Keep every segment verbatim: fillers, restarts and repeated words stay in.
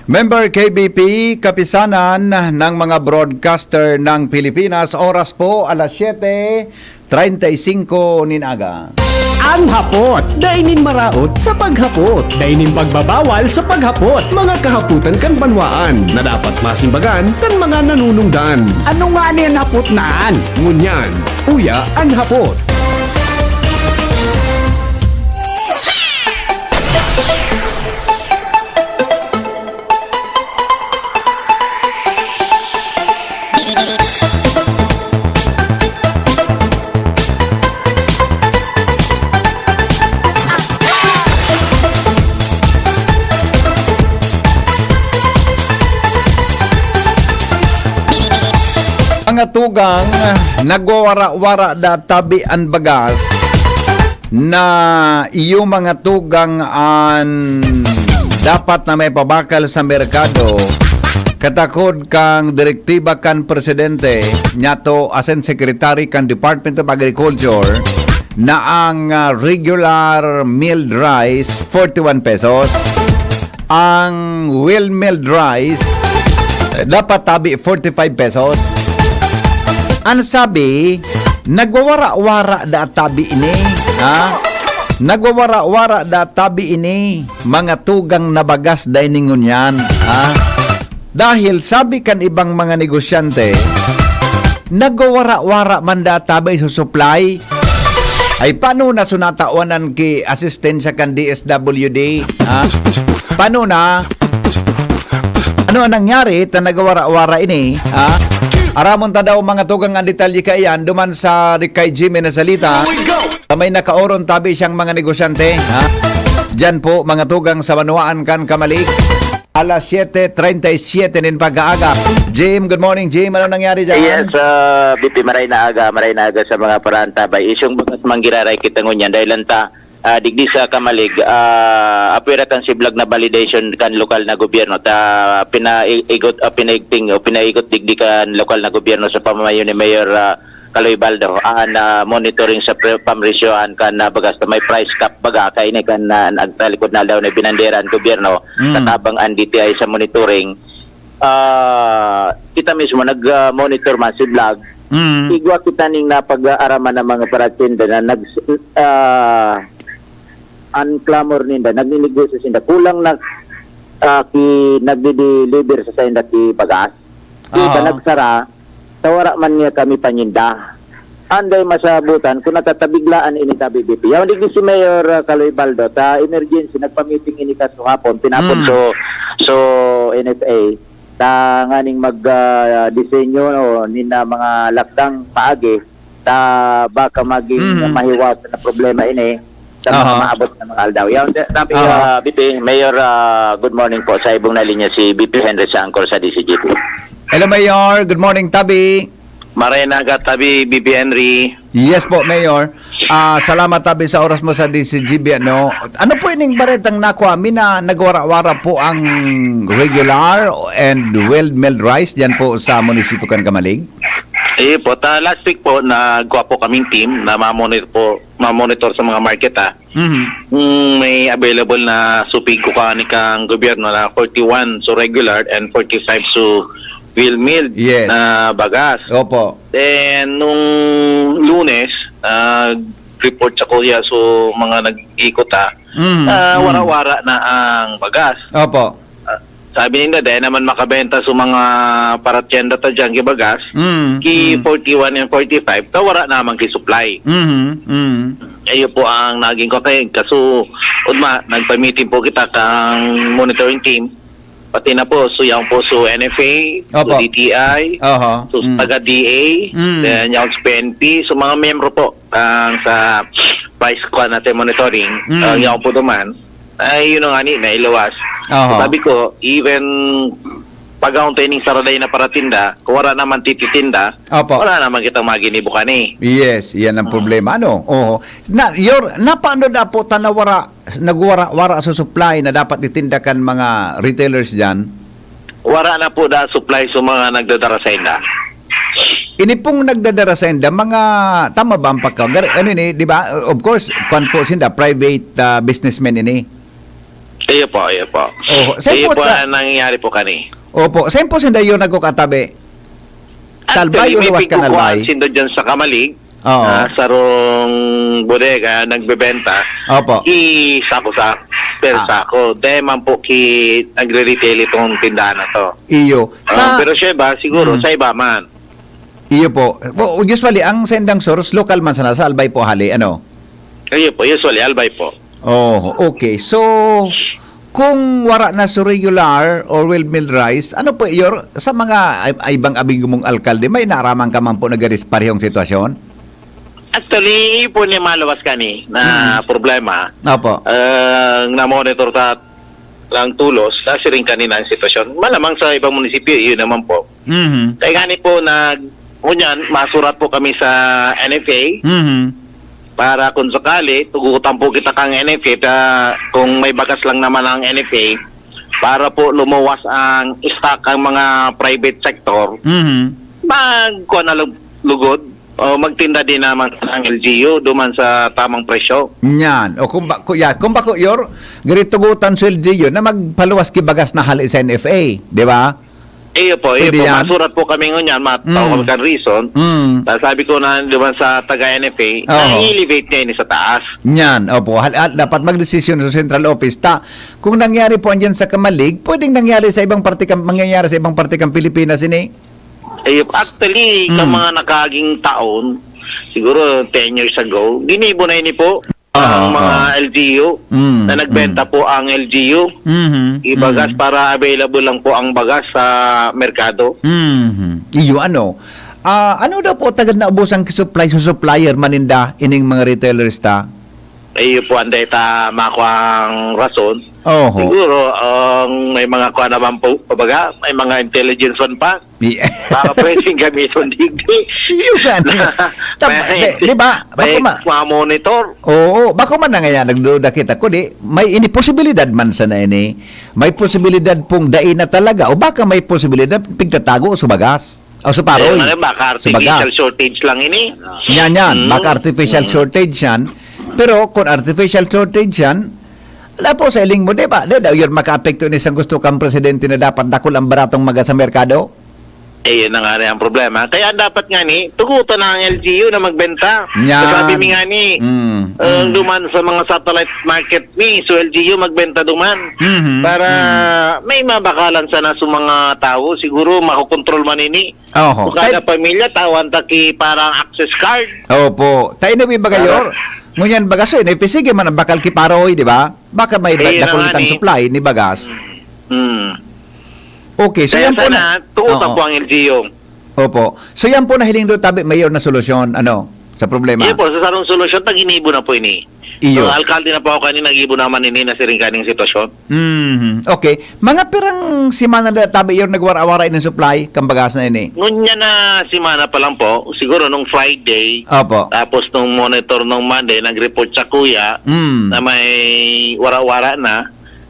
Member K B P, Kapisanan ng mga Broadcaster ng Pilipinas, oras po alas siyete treinta y cinco nin aga. An hapot, dai nin maraot sa paghapot. Dai nin pagbabawal sa paghapot. Mga kahapotan kan banwaan na dapat masimbagan kan mga nanunungdan. Ano ngani an hapot na an? Ngunyan, uya an hapot. Mga tugang, nagwawara-wara da tabi an bagas na iyo mga tugang an dapat na may pabakal sa merkado, katakod kang direktiba kan presidente, nyato asin secretary kan Department of Agriculture, na ang, ah, regular milled rice, forty-one pesos. Ang well milled rice, eh, dapat tabi forty-five pesos. Ang sabi, nagwawara-wara da tabi ini, ha? Nagwawara-wara da tabi ini, mga tugang na bagas da ini ngunyan, ha? Dahil sabi kan ibang mga negosyante, nagwawara-wara man da tabi sa supply. Ay, paano na sunatawanan ki asistensya kan D S W D? Ha? Paano na? Ano ang nangyari ta nagwawara-wara ini? Ha? Aramon ta daw, mga tugang, ang detalye kaiyan duman sa kay Jimmy na salita. Sa may nakaoron tabi siyang mga negosyante, ha? Diyan po, mga tugang, sa banwaan kan Camalig. Alas siyete treinta y siete nin pagkaaga. Jim, good morning, Jim. Ano nangyari dyan? Yes, ah, B P, maray na aga, maray na aga sa mga paraantabay. Isyong bagas man giraray kita ngunyan dahil lang ta, ah, digdi sa Camalig, ah, apwera kan siblag na validation kan lokal na gobyerno. Ta pinaigot, ah, pinaigting o pinaigot digdi kan lokal na gobyerno sa pamamayo ni Mayor, ah, Caloy Baldo, ah, na monitoring sa pre-, pamresyohan kan, ah, bagas na may price cap baga, kaini kan, ah, nagtalikod na aldaw na binandera an gobyerno, Mm. katabang an D T I sa monitoring. Ah, kita mismo nag, ah, monitor man si vlog. Mm. Igwa kita ning napag-aaraman ng mga paratinda na nag, ah, an clamor ninda, nagninegosyo sinda. Kulang na, ah, ki, nagdi-deliver sa sainda ki bagas. Di ba Aha. nagsara, sa wara man niya kami paninda. Anday masabutan kung natatabiglaan ini ta B B P. Yaon digdi si Mayor, ah, Caloy Baldo, ta emergency, nagpa-meeting ini kasuhapon, tinapon Mm. so, so N F A, ta nganing mag, ah, disenyo, no, nin, ah, mga lakdang paagi, ta baka maging Mhm. mahiwasan na problema ini sa mga Aha. maabot na mga aldaw. Yaon, ta-, tapi, Aha. ah, B P, Mayor, ah, good morning po. Sa ibong na linya si B P Henry sa Angkor sa D C G P. Hello, Mayor. Good morning, Tabi. Maray na aga, Tabi, B P Henry. Yes po, Mayor. Ah, salamat, Tabi, sa oras mo sa D C G B, ano. Ano po ining baretang nakuha mi na nagwara-wara po ang regular and well milled rice diyan po sa munisipyo kan Camalig? Eh po, ta last week po, nagkuha po kaming team na mamonitor po, mamonitor sa mga market, ah. Mhm. Kung may available na supig ko kani kang gobyerno na forty-one so regular and forty-five so well milled Yes. na bagas. Opo. Then, nung Lunes, nag-report sa kuya, so mga nag-ikot, ah, Mhm. ah, Mhm. wara-wara na ang bagas. Opo. Ah, sabi ninda, dahil naman makabenta sa mga paratyenda ta dyan, ki bagas, Mm, ki mm. forty-one and forty-five, ta wara naman ki supply. Mhm, mm. Ayun po ang naging kakain. Kaso, udma, nagpa-meeting po kita kang monitoring team, pati na po, so yan po, so N F A, so Opo. D T I, Oho, so mm. taga D A, Mm. then yan sa P N P, so mga miyembro po, ang sa price ko natin monitoring, Mm. ang yan po naman, ay, yun na nga ni, nailuwas. Aha. Sabi ko, even pag-aon tayo ning saraday na paratinda, kung wala naman tititinda, Opo. wala naman kitang maginibo kani. Yes, yan ang Ah. problema. Ano? Oo. Na, your, napaano na po ta nawara, nagwara-wara sa supply na dapat itinda kan mga retailers dyan? Wala na po da supply sa mga nagdadara sa inda. Ini pong nagdadara sa inda, mga, tama ba ang pagka-, gar-, ano ini, di ba? Of course, kwan po sinda, private, ah, businessmen ini. Iyo po, iyo po. Oh, saan Iyo po po ta- ang nangyayari po kani. Opo, saan po sinda yun nagkakatabi? Sa Albay Actually, o may luwas kan pigkukuhaan Albay? Sindo dyan sa Kamalig. Oo. Ah, sarong bodega, nagbebenta. Opo. Ki sako sa per Ah. sako. Dahil man po ki nagre-retail itong tindahan na to. Iyo. Ah, Sa, pero siya ba, siguro, Mm. sa iba man. iyo po. Well, usually, ang sendang source, local man sana, sa Albay po hali, ano? Iyo po, usually, Albay po. Oh, okay. So, kung wara na sa regular or well milled rice, ano po, your, sa mga ay- ay ibang abing mong alkalde, may naaraman ka man po na garis parehong sitwasyon? Actually, iyo po ni maluwas kani na Mm. problema. Opo. Ang na-monitor ta lang tulos, nasiring kanina ang sitwasyon. Malamang sa ibang munisipyo, yun naman po. Mhm. Kaya gani po, nag, ngunyan, masurat po kami sa N F A Mhm. para kung sakali, tugutan po kita kang N F A ta, kung may bagas lang naman ang N F A, para po lumuwas ang stock ang mga private sector, Mhm. magkuha na lug- lugod o magtinda din naman ang L G U duman sa tamang presyo. Yan. O kung ba, ku- ya, kung ba, ku- your, gari tugutan sa L G U na magpaluwas ki bagas na hali sa N F A, di ba? Iyo po, iyo Pwede po. yan. Masurat po kami ngunyan, Mm. matawag kan reason. Mm. Ta sabi ko na duman sa taga N F A, Oo. na-elevate niya ini sa taas. Yan, opo. Hal, hal, dapat magdesisyon sa central office. Ta, kung nangyari po andyan sa Kamalig, pwedeng nangyari sa ibang parte kang, mangyayari sa ibang parte kang Pilipinas ini. Eh, actually, sa Mm. mga nakaaging taon, siguro ten years ago, ginibo na ini po Ah, ang mga ah. L G U Mm, na nagbenta mm. po ang L G U. Mhm. Ibagas Mhm. para available lang po ang bagas sa merkado. Mhm. Iyo, ano? Ah, ano daw po tagad na ubos ang supply sa supplier maninda ining mga retailers ta? Iyo po ang data, makuha ang rason. Oho. Siguro, ang may mga kuha naman po, kumbaga, may mga intelligence man pa. Di- Baka pwedeng gamitin digdi. Iyo yan. Tama, May- di, di ba? May Bako ma- mga monitor. Oo, bako man na ngayon, nagduda kita. Kundi, may ini posibilidad man sana ini. May posibilidad pong dai na talaga. O baka may posibilidad, pigtatago o subagas. O suparoy. Eh, ano, baka artificial Subagas. shortage lang ini. Yan, yan. Mm. Baka artificial Mm. shortage yan. Pero kung artificial shortage yan, wala po sa iling mo, di ba? Di daw yun makaapekto ni isang gusto kang presidente na dapat dakul ang baratong maga sa merkado? Eh, yun na nga rin ang problema. Kaya dapat nga ni, tugutan na ang L G U na magbenta. Yan. Sabi mi nga ni, Mm, uh, mm. duman sa mga satellite market ni, so L G U magbenta duman. Mhm, Para mm. may mabakalan sana sa mga tao, siguro makokontrol man ini. Oho. Kung kada Tay- pamilya, tawan ta ki parang access card. Opo. Tayo na ba, Gayor? Ngunyan baga so, eh, sige man ang bakal kiparoy, di ba? Baka may Eh, yun na dakul nga tang ni. Supply ni bagas. Hmm. Okay, so Kaya yan po sana, na. tugutan Oo. po ang L G U. Opo. So yan po na hiling do tabi, Mayor, na solusyon, ano, sa problema. Iyo po, sa sarong solusyon, tag-inibo na po ini. Iyo. So, alkalde na po ako kanina, nag-ibo naman ini na siring kaning sitwasyon. Mhm. Okay. Mga pirang semana na tabi, Mayor, nagwara-wara ng supply, kang bagas na ini? Ngunya na semana pa lang po, siguro nung Friday, Opo. tapos nung monitor nung Monday, nag-report sa kuya Mm. na may wara-wara na.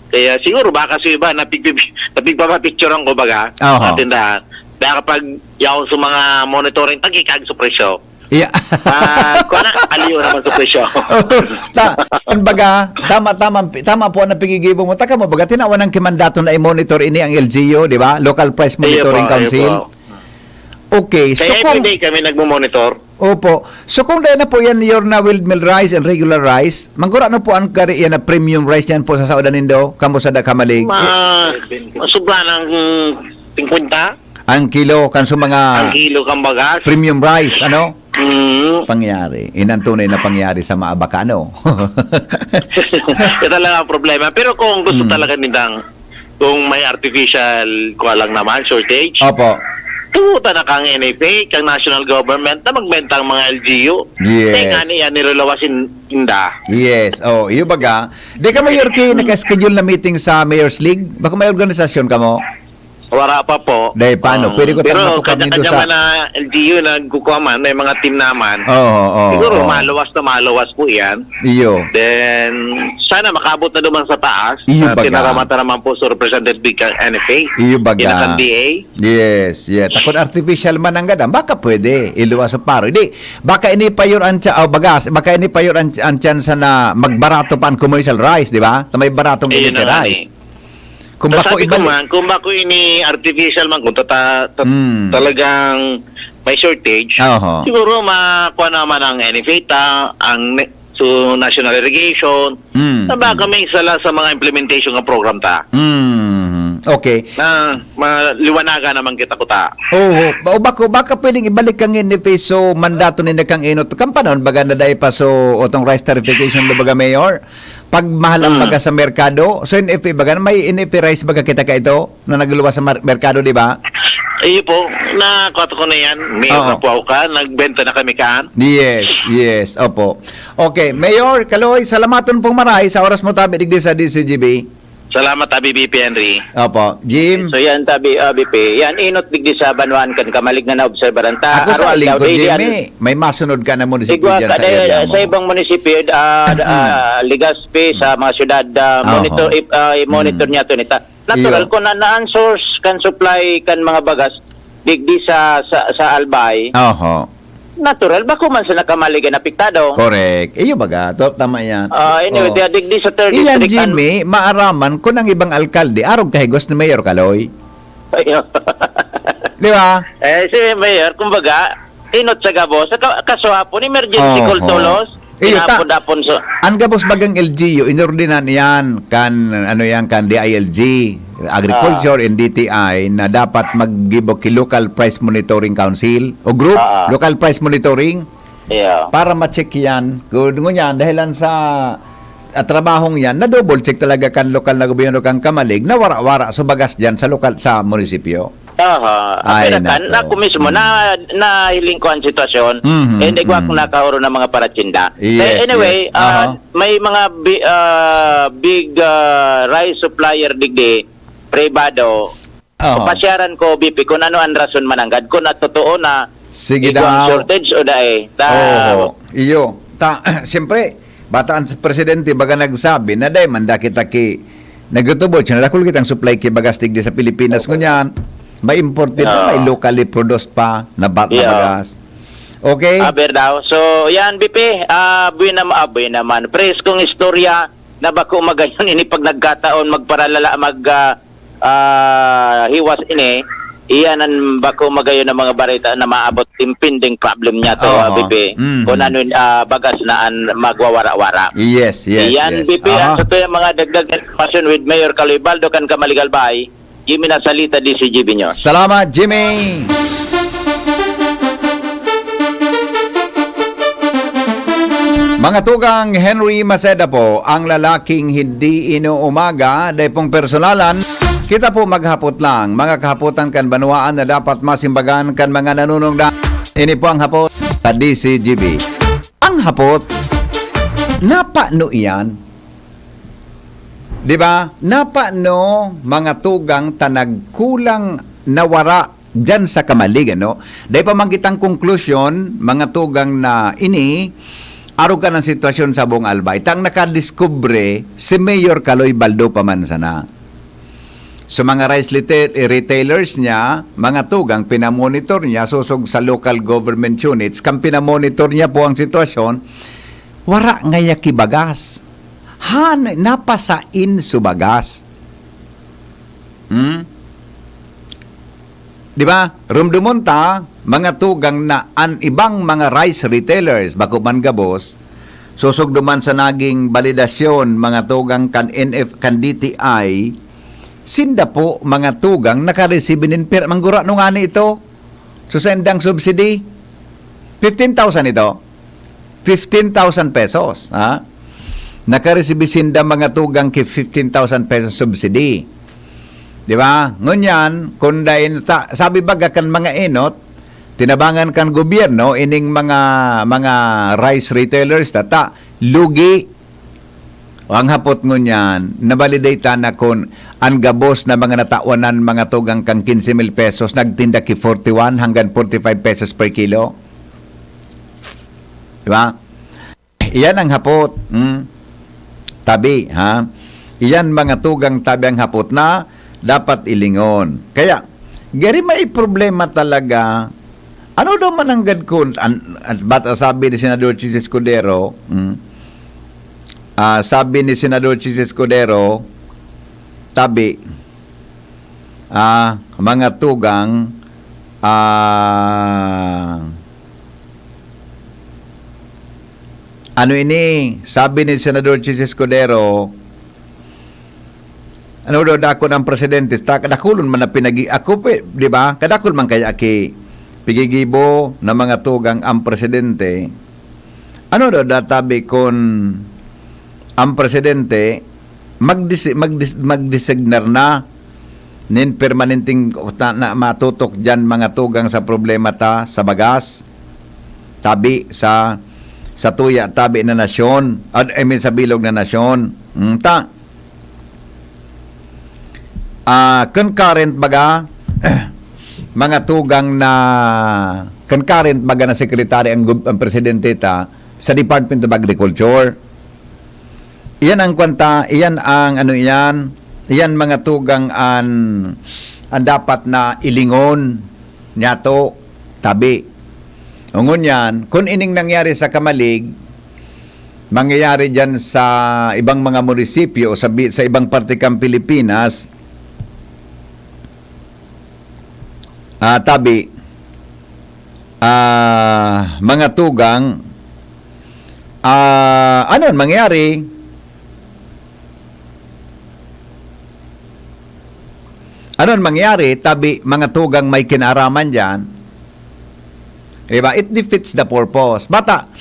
Kaya siguro baka sa iba, napigpip- napigpapapicturean ko baga, Oho. sa tindahan. Kaya kapag yaon sa mga monitoring, tagikag sa presyo. Yeah. Ah, kuna, aliw naman sa presyo. Ta, kumbaga, tama, tama, tama po ang napigigibo mo. Taka mo, baga, tinawan ng kimandato na i-monitor ini ang L G U, di ba? Local Price Iyo Monitoring po, iyo Council. po. Okay, so Kaya kung... everyday kami nagmo-monitor. Opo. So kung dahil na po yan, your na wheat meal rice and regular rice, manggura na po ang kari yan na premium rice yan po sa saudan nindo, kamo sa Dakamalig. Ma, masubra ng fifty Ang kilo, kan sa mga ang kilo kang bagas. premium rice, ano? Mm. Pangyari. Inang tunay na pangyari sa mga Abacano. Yan talaga ang problema. Pero kung gusto Mm. talaga nindang, kung may artificial, kuha lang naman, shortage, Opo. tugutan na kang N F A, kang national government, na magbenta ang mga L G U. Yes. Kaya nga niya, nirulawas in, inda. Yes. Oh, iyo baga. Di ka, Mayor, kay naka-schedule na meeting sa Mayor's League? Baka may organisasyon ka mo? Wala pa po. Dahil paano? Um, Pwede ko pero tama po kami kanya-kanya doon sa man na L G U nagkukuha man, may mga team naman. Oo, oo, Siguro oo. maluwas na maluwas po yan. Iyo. Then, sana makabot na duman sa taas. Iyo baga. Tinaraman-taraman po sa representative ng N F A. Iyo baga. Yan ang D A. Yes, yes. Takot artificial man ang gadang. Baka pwede. Iluwas sa paro. Hindi. Baka ini pa yun ang tsa-, oh, bagas. Baka ini pa yun ang, ang tsansa na magbarato pa ang commercial rice, di ba? Na may baratong Ayun na nga rice. Eh. Kung bako ibalik. Man, kung bako ini artificial man, kung tata, ta, mm. talagang may shortage, Oho. siguro makuha naman ang N F A ta, ang so national irrigation, mm. na baka may sala sa mga implementation ng program ta. Mm. Okay. Na maliwanagan naman kita kuta. Oo. Ba, bako, baka pwedeng ibalik ang N F A so mandato ni Nakang Inot. Kampanon, baga na dahil pa so otong rice tarification, baga Mayor? Pag mahal ang baga sa merkado, so N F A baga, may N F A rice baga kita ka ito na nagluwas sa mar- merkado, di ba? Iyo po, nakuha ko na yan. May Oo. napuaw ka, nagbenta na kami kaan. Yes, yes, opo. Okay, Mayor Kaloy, salamaton pong maray sa oras mo tabi digdi sa D C G B. Salamat, Abi B P Henry. Opo, Jim. So yan, tabi, ah, B P. Yan, inot digdi sa banwaan kan kamalig na naobserbaran ta. Ako sa Arwag, lingkod, daw, di, di, Jimmy. May masunod ka na munisipyo Igwa, dyan sa kada, area mo. Sa ibang munisipyo, ah, ah, Legazpi, sa mga syudad, ah, Oho. monitor, ip- ah, i-monitor Mm. niya to nita. Natural, Iyo. kung na, na ang source kan supply kan mga bagas, digdi sa, sa, sa Albay, Oho. natural, bako man sa nakamalig ang apektado. Correct. Iyo baga, to, tama yan. Ah, anyway, Oo. kaya digdi sa third Iyan, district, an- Jimmy, maaraman kung ang ibang alkalde, arog kahigos ni Mayor Kaloy. Ayun. Di ba? Eh, si Mayor, kumbaga, inot sa gabos, sa ka- kaso hapon, emergency Oho. call tulos, Iyo, ta- pinapod-apon sa Ang gabos bagang L G U, inordinan yan kan, ano yan, kan D I L G, Agriculture Ah. and D T I, na dapat mag-give o ki Local Price Monitoring Council o group, Ah. Local Price Monitoring, Yeah. para ma-check yan. Gu- ngunyan, dahilan sa, ah, trabahong yan, na-double check talaga kan lokal na gobyerno, kan kamalig, na wara-wara sa bagas dyan sa lokal, sa munisipyo. Aha, Ay, apira kan, nako. ako mismo, na, nahiling ko ang sitwasyon, Mhm, and igwa mhm. akong nakahuro ng mga paratsinda. Yes, Kaya anyway, yes. ah, Aha. may mga bi- ah, big ah, rice supplier digdi, pribado, Aha. Pasyaran ko, B P, kung ano ang rason mananggad, kung at totoo na Sige igwa ang daw. shortage o dai. Ta- Oo. Iyo. Ta, siyempre, bata ang presidente, baga nagsabi na dai man da kita ki, nagtutubod siya, nadakul kitang supply ki bagas digdi sa Pilipinas, ngunyan, may imported na, may Ah. locally produced pa na ba-, na Yeah. bagas. Okay? Aber daw. So, yan, B P, ah, buhay naman, ah, buhay naman. Preskong istorya na bako magayon ini pag nagkataon, magparalala, mag, ah, ah, hiwas ini, iyan ang bako magayon na mga bareta na maabot impending problem niya to, Oho. ah, B P. Mhm. Kung ano, ah, bagas na ang magwawara-wara. Yes, yes, Iyan, yes. B P, Aha. ang sa tuyang mga dagdag information with Mayor Kaloy Baldo kan Kamaligalbay, Jimmy Nasalita, D C G B News. Salamat, Jimmy! Mga tugang, Henry Maceda po, ang lalaking hindi inuumaga, dai pong personalan. Kita po maghapot lang, mga kahapotan kan banwaan na dapat masimbagan kan mga nanunungdan. Ini po ang hapot sa D C G B. Ang hapot, napano iyan? Di ba? Napano, mga tugang, ta nagkulang, nawara diyan sa kamalig, ano? Dai pa man kitang konklusyon, mga tugang, na ini, arog kan ang sitwasyon sa buong Albay. Ta ang nakadiskubre, si Mayor Kaloy Baldo pa man sana. So, mga rice retail, eh, retailers niya, mga tugang, pinamonitor niya, sosog sa local government units, kan pinamonitor niya po ang sitwasyon, wara ngaya ki bagas. Han, napasain su bagas. Hmm? Di ba? Rumdumon ta, mga tugang, na an ibang mga rice retailers, bako man gabos, sosog duman sa naging balidasyon, mga tugang, kan N F, kan D T I, sinda po, mga tugang, nakaresibi nin pira, manggurano ngani ito. So, sa indang subsidy, fifteen thousand ito. Fifteen thousand pesos, ha? Nakaresibi sinda, mga tugang, ki fifteen thousand pesos subsidy. Di ba? Ngunyan, kung dai ta, sabi baga kan mga enot, tinabangan kan gobyerno ining mga, mga rice retailers, tata, lugi. Ang hapot ngunyan, na-validate na kun an gabos na mga natawanan, mga tugang, kan quince mil pesos, nagtinda ki forty-one hanggang forty-five pesos per kilo. Di ba? Iyan ang hapot. Hmm? Tabi, ha? Iyan, mga tugang, tabi ang hapot na dapat ilingon. Kaya, gari may problema talaga. Ano daw mananggad kun, an, an, bata sabi ni Senador Chiz Escudero, hmm? Ah, sabi ni Senador Chiz Escudero, tabi, ah, mga tugang, ah, ano ini, sabi ni Senador Chiz Escudero, ano daw, dakon ang presidente, ta-, dakulon man na pinagi-, ako pe, di ba? Kadakul man kaya ki pigigibo na mga tugang ang presidente. Ano daw, databi kun ang presidente magdisi-, magdis-, magdesignar na nin permanenteng na, na matutok diyan, mga tugang, sa problema ta sa bagas, tabi sa, sa tuya, tabi na nasyon, ad-, I mean, sa bilog na nasyon. Mm, ta, ah, concurrent baga, mga tugang, na concurrent baga na secretary ang gub-, ang presidente ta sa Department of Agriculture. Iyan ang kwanta, iyan ang ano iyan, iyan, mga tugang, an, ang dapat na ilingon niyato, tabi. O ngunyan, kun ining nangyari sa Camalig, mangyayari diyan sa ibang mga munisipyo o sa bi-, sa ibang parte kan Pilipinas, ah, tabi, ah, mga tugang, ah, ano an mangyari? Ano an mangyari? Tabi, mga tugang, may kinaaraman diyan. Diba? It defeats the purpose. Bata,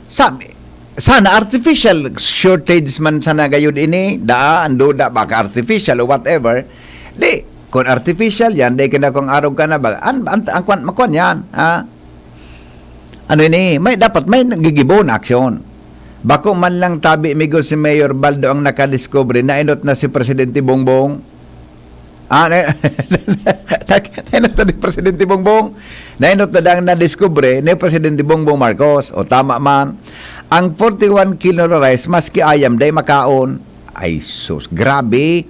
sabi, sana artificial shortage man sana gayud ini, daa, ang duda, baka artificial o whatever. Di, kung artificial yan, di kinakong arog ka na ba? An, an, an, kwan, makwan yan, ha? Ano ini? May, dapat may gigibo na aksyon. Bako man lang tabi, migo, si Mayor Baldo ang nakadiskubre, nainot na si Presidente Bongbong. Ah, na, na, nainot na ni Presidente Bongbong. Nainot na dang nadiskubre ni Presidente Bongbong Marcos. O, tama man. Ang forty-one kilo na rice, maski ayam, dai makaon. Ay, sus, grabe.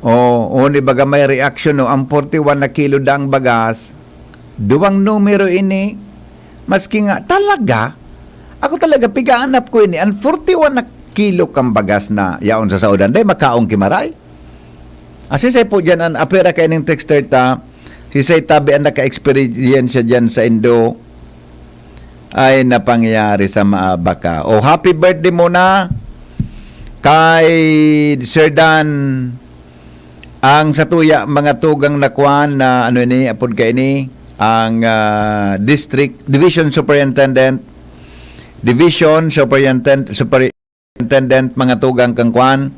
O, o, ni baga may reaksyon, no? Ang forty-one na kilo dang bagas, duwang numero ini. Maski nga, talaga? Ako talaga, pigaanap ko ini. Ang forty-one na kilo kang bagas na yaon sa saodan, dai makaon ki maray? Asisay po dyan, an apera kaining texter ta, si Say Tabi ang naka-eksperyensya dyan sa Indo, ay napangyari sa maabaka. O, happy birthday muna kay Sir Dan, ang satuya, mga tugang na kwan na ano ini, apod ka ini, ang, ah, district, division superintendent, division superintendent, super-, superintendent, mga tugang kan kwan,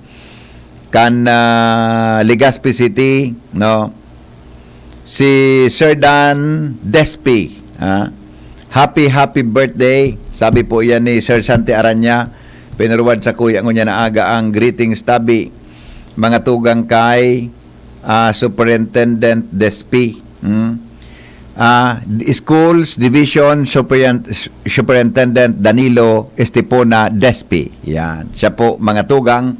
kan, ah, Legazpi City, no? Si Sir Dan Despi, ah. Happy, happy birthday, sabi po yan ni Sir Santi Aranya. Pinurwad sa kuya ngunyan na aga ang greetings tabi, mga tugang kay, ah, Superintendent Despi. Hmm? Ah, Schools Division Superin-, Superintendent Danilo Estepona Despi. Yan. Siya po, mga tugang,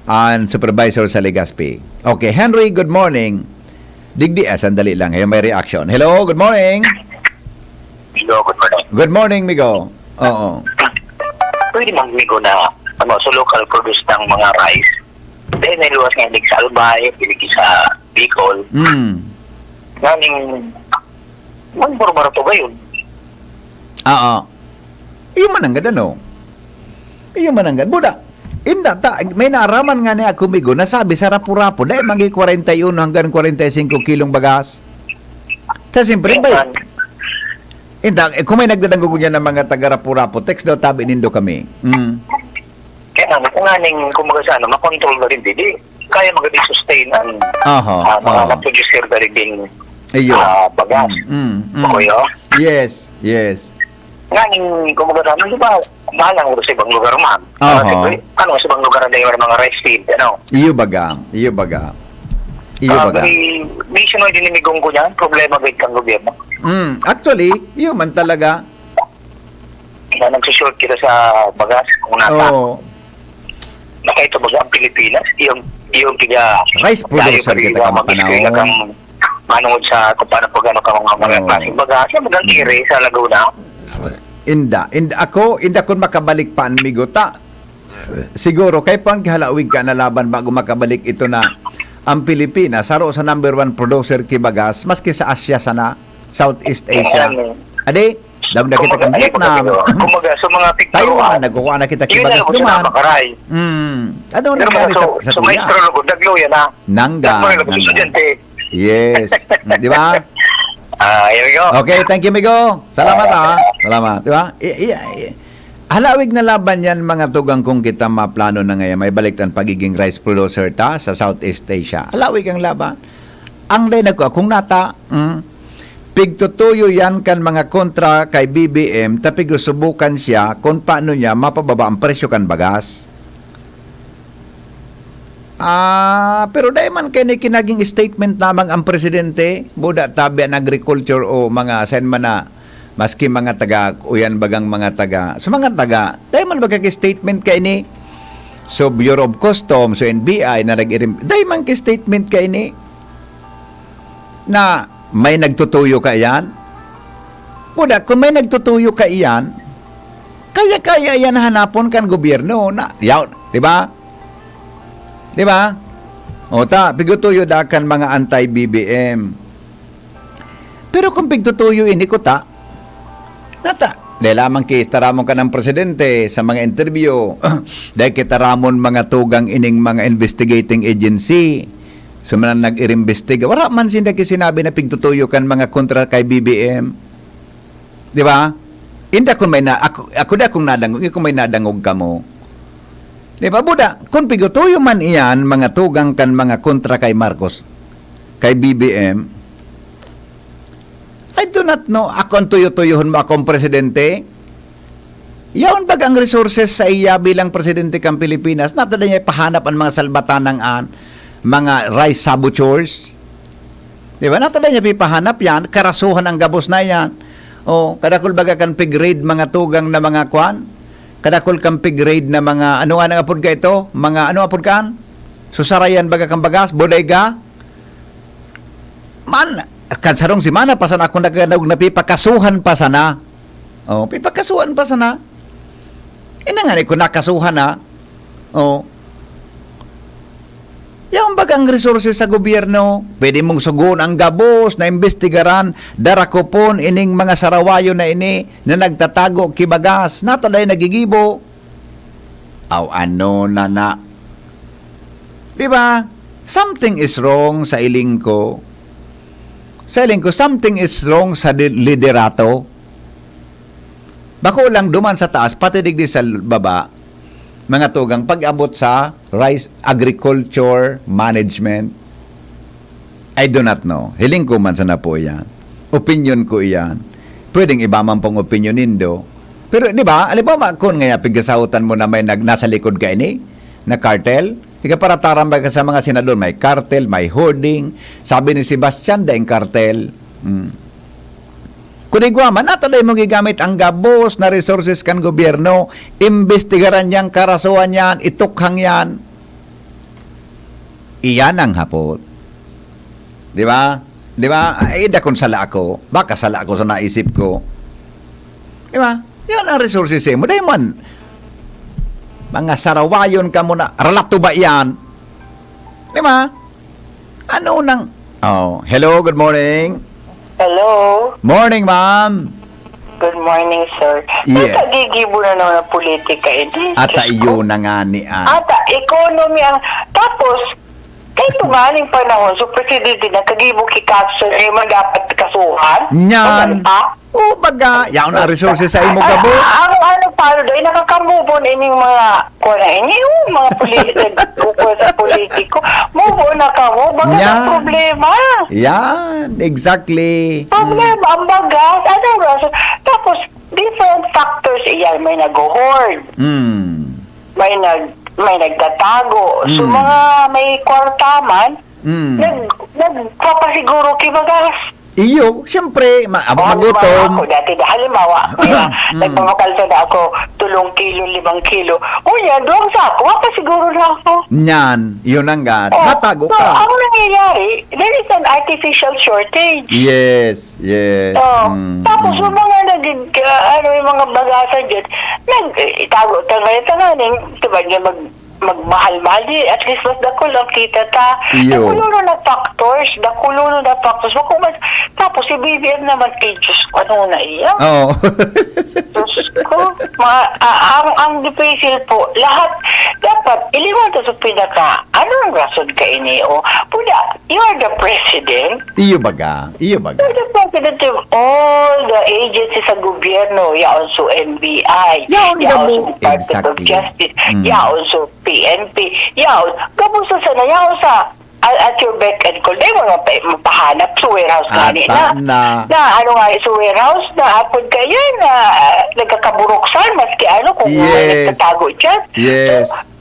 ang supervisor sa Legazpi. Okay, Henry, good morning. Digdi, ah, sandali lang. Ayan, may reaction. Hello, good morning. Hello, good morning. Good morning, Migo. Oo. Pwede man, Migo, na, ano, sa local produce ng mga rice. Dahil may luwas nga inig sa Albay, inig sa Bicol. Mm. Nganing, man, barbarato ba yun? Oo. Iyo man ang ganda, no? Iyo man ang ganda. Buda, inda, ta, may naaraman nga ni ako, Migo, nasabi sa Rapu-Rapu, dahil magi kwarenta y uno hanggang kwarenta y singko kilong bagas. Ta, siyempre, bay. Yan. Inda, eh, kung may nagdadangog niya ng mga taga Rapu-Rapu, text daw tabi nindo kami. Mm. Kaya nga, kung nga ning, kumbaga sa ano, makontrol na rin, di, di kaya magiging sustain ang, Aha, ah, mga aha. na-producer na rin din, Ayun. ah, bagas. Mm, mm, mm. Okay, oh. Yes, yes. Nga ning, kumbaga sa ano, di ba, Mahal ang sa ibang lugar, ma'am. Oho. Ano, sa ibang lugar na yung mga rice field, ano? Iyo baga, iyo baga. Iyo Ah, baga. May, may sunod din ni Migong ko niyan, problema gid kang gobyerno. Mm, actually, iyo man talaga. Na nagsushort kita sa bagas, kung nasa. Oo. Nakaito baga ang Pilipinas, yung, yung tiga Rice producer tayo kita pag-iwa, kang mag-eskwela Mapanao. Kang manungod sa kung paano pag ano ka mga, mga Oo. Klaseng bagas, yung bagang Mm. ire sa Laguna. Inda, inda ako, inda kun makabalik pa an Migong ta. Siguro, kay pang halawig ka na laban bago makabalik ito na ang Pilipinas, saro sa number one producer ki bagas, maski sa Asia sana, Southeast Asia. Ayan, eh. Adi, daog na kita Kumbaga, kang ano, Vietnam. Kumbaga, kumbaga, so mga picture, Taiwan, ah, nagkukuha na kita yun na kibagas lang po siya duman. Napakaray. Hmm. Ano Pero nangyari so, sa, sa so, Kuya? Maestro Lugod, nagluya na. Nangga, Nagmahal ako sa nangga. Estudyante. Yes. Mm, di ba? Ah, here we go. Okay, thank you, Migo. Salamat, ah. Salamat, di ba? I, i, i, halawig na laban yan, mga tugang, kung kita maplano na ngayon, may balik tan pagiging rice producer ta sa Southeast Asia. Halawig ang laban. Ang day nagkuha, kung nata, mm, pigtutuyo yan kan mga kontra kay B B M, ta pigusubukan siya kung paano niya mapababa ang presyo kan bagas. Ah, pero dai man kay ni kinaging statement lamang ang presidente, buda tabi an agriculture o mga saan man na, maski mga taga, uyan bagang mga taga, sa mga taga, dai man baga ki statement kay ni, so Bureau of Customs, so N B I na nag-irim-, dai man ki statement kay ni, na may nagtutuyo kaiyan? Buda, kung may nagtutuyo kaiyan, kaya-kaya yan hanapon kan gobyerno na, yaw, di ba? Di ba? O ta, pigutuyo da kan mga anti-B B M. Pero kung pigtutuyo ini ko ta, nata, dai lamang ki taramon kan ang presidente sa mga interview, dai ki taramon mga tugang ining mga investigating agency. So, man nag-irimbestiga. Wala man sinda ki sinabi na pigtutuyo kan mga kontra kay B B M. Di ba? Inda kun may na, ako, ako da kung nadangog, kung may nadangog kamo. Di ba, buda? Kung pigutuyo man iyan, mga tugang kan mga kontra kay Marcos, kay B B M, I do not know. Ako ang tuyo-tuyohon mo, akong presidente? Yaon baga ang resources sa iya bilang presidente kan Pilipinas? Nata da niya ipahanap ang mga salbatanang an, mga rice saboteurs? Di ba? Nata da niya pipahanap yan, karasuhan ang gabos na yan. O, kadakul baga kan pig-raid mga tugang na mga kwan? Kadakul kan pig-raid na mga, ano nga nang apod ka ito? Mga, ano apod ka an? Susarayan baga kan bagas? Bodega? Man, kan sarong semana pa sana akong nagkadangog na pipakasuhan pa sana. Oh, pipakasuhan pa sana. Ina nga ni, kung nakasuhan na, oh, yaon bagang resources sa gobyerno, pwede mong sugoon ang gabos na imbestigaran, darakopon ining mga sarawayo na ini na nagtatago ki bagas. Nata da niya nagigibo. Aw, ano na na? Di ba? Something is wrong sa iling ko. Sa iling ko, something is wrong sa di-, liderato. Bako lang duman sa taas, pati digdi sa baba, mga tugang, pag-abot sa rice agriculture management. I do not know. Hiling ko man sana po iyan. Opinyon ko iyan. Pwedeng iba man pong opinyon nindo. Pero, di ba, halimbawa, kun ngaya pigkasaotan mo na may nag-, nasa likod kaini na cartel, ikaparataram ba ka sa mga senador, may cartel, may hoarding? Sabi ni Sebastian, daing cartel. Hmm. Kun igwa man, nata da niya mong gigamit ang gabos na resources kan gobyerno, imbestigaran yan, karasuhan yan, itukhang yan. Iyan ang hapot. Di ba? Di ba? Ay, da kun sala ako. Baka sala ako sa naisip ko. Di ba? Yan ang resources mo. Dahil man, mga sarawayon ka muna. Ralato ba yan? Di ba? Ano nang... Oh, hello, good morning. Hello. Morning, ma'am. Good morning, sir. Yes. Nakagigibo na naman ang politika, eh. Di, Ata Diyos ko. Iyo na nga ni, ah. Ata, economy ang... Tapos, kay tumaning panahon, so, presidente na, kagibo ki kaso, eh, man dapat kasuhan? Nyan. Ano pa? O, baga, yaon ang resources sa imo, Ay, gabos. Ang ano, paano daw, eh, nakakamubon ining mga, kuha na, ini, oh, mga poli-, nagkukuha sa politiko. Move on na ka mo, baga Yan. Ang problema. Yan, exactly. Problema, Mm. Ang bagas, ano, rason? Tapos, different factors, eh, Dahil may nag-hoard, Mm. may nag-, may nagtatago. So, Mm. mga may kwarta man, Mm. nag-, nagpapasiguro ki bagas. Iyo, siyempre, ma-, abo O, halimbawa magutom. ako, dati na, halimbawa, di ba, Mm. nagmamakalsa na ako, tulong kilo, limang kilo. O yan, doon sa ako, mapasiguro na ako. Yan, yun ang gat. O, Matago so, ka. ang nangyayari, there is an artificial shortage. Yes, yes. O, Mm, tapos mm. yung mga nagig-, ah, ano, yung mga bagasan dyan, nag-, eh, itago ta ngayon, ta ngayon, di ba, niya mag-, magmahal-mahal, di, at least mas dakul ang kita ta. Iyo. Dakulonon na factors, dakulonon na factors. Bako mas, tapos si B B M naman, eh, Diyos ko, ano na iya? Oo. Diyos ko, ma-, a-, ang, ang difícil po, lahat, dapat, iliwan ta sa pinaka, anong rason ka ini, o? Pwede, you are the president. Iyo baga, iyo baga. You're the president of all the agencies sa gobyerno, yaon sa N B I, Yaon yaon gamo. sa Department of Exactly. Justice, Mm. yaon sa P N P, yaon, gamo sa sana, yaon sa, a-, at your beck and call. Di mo mapa-, mapahanap sa warehouse Ata gani na. na. Na, ano nga, sa warehouse na, apod kayo na, nagkakaburuksan, maski ano, kung may Yes. nagtatago dyan. Yes. So,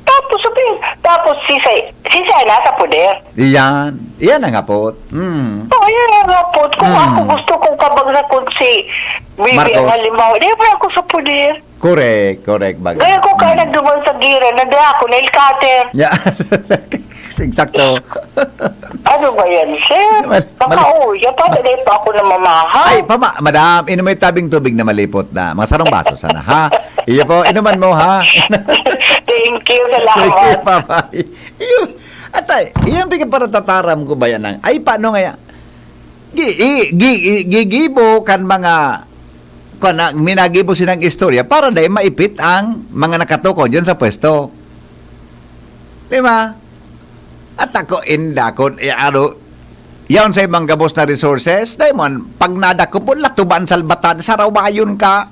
tapos, sabi, tapos si Say, si Say nasa poder. Iyan. Iyan ang hapot. Mm. Oo, iyan ang hapot. Kung Mm. ako gusto kong kabagsakan si B B M, Marcos. halimbawa, di ba ako sa poder? Correct, correct, baga. Kaya ko ka Mm. nagduman sa gira, nagdala ako, nail cutter. Yeah. Eksakto. Ano ba yan, sir? Mal-, Baka, mal-, oh, yan pa, dahil pa ako namamahaw. Ay, pama-, madam, inom mo yung tabing tubig na malipot na. Mga sarong baso sana, ha? Iyo po, inuman mo, ha? Thank you, salamat. Thank you, bye-bye. Iyo, at ay, iyan, bigyan para tataram ko ba yan ang, ay, paano nga yan? Gi-, i-, gi-, i-, gigibo kan mga, kuwan na, minagibo sinang istorya para dai maipit ang mga nakatukaw diyan sa pwesto. Di ba? At ako, inda, kun, eh, ano, yaon sa ibang gabos na resources, dai mo, pag nadakop mo, latuban, salbatan, sarawayon ka.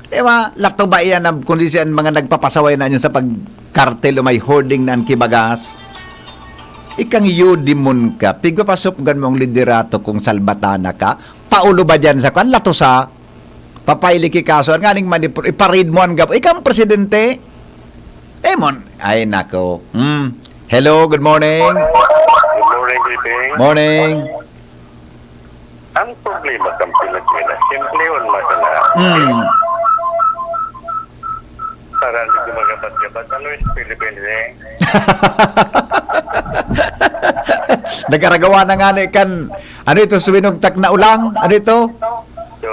Di ba? Latuba iyan ang, kung di siya ang mga nagpapasaway na yun sa pagkartel o may hoarding na ang kibagas. Ikang yudimon ka, pigpapasupgan mo ang liderato kung salbatana ka, paulo ba dyan sa kwan? Latusa, papaili ki kaso, ang nganing manipul-, iparid mo ang gab-, ikang presidente? Demon, ay nako. Hmm. Hello, good morning. Good morning, Bibi. Morning. Ang problema kan Pilipinas, simple yun, masana. Hmm. Para hindi ko magabat-gabat, ano yung Philippines, eh? Nagaragawa na nga ni kan, ano ito, suwinugtak na ulang? Ano ito? So,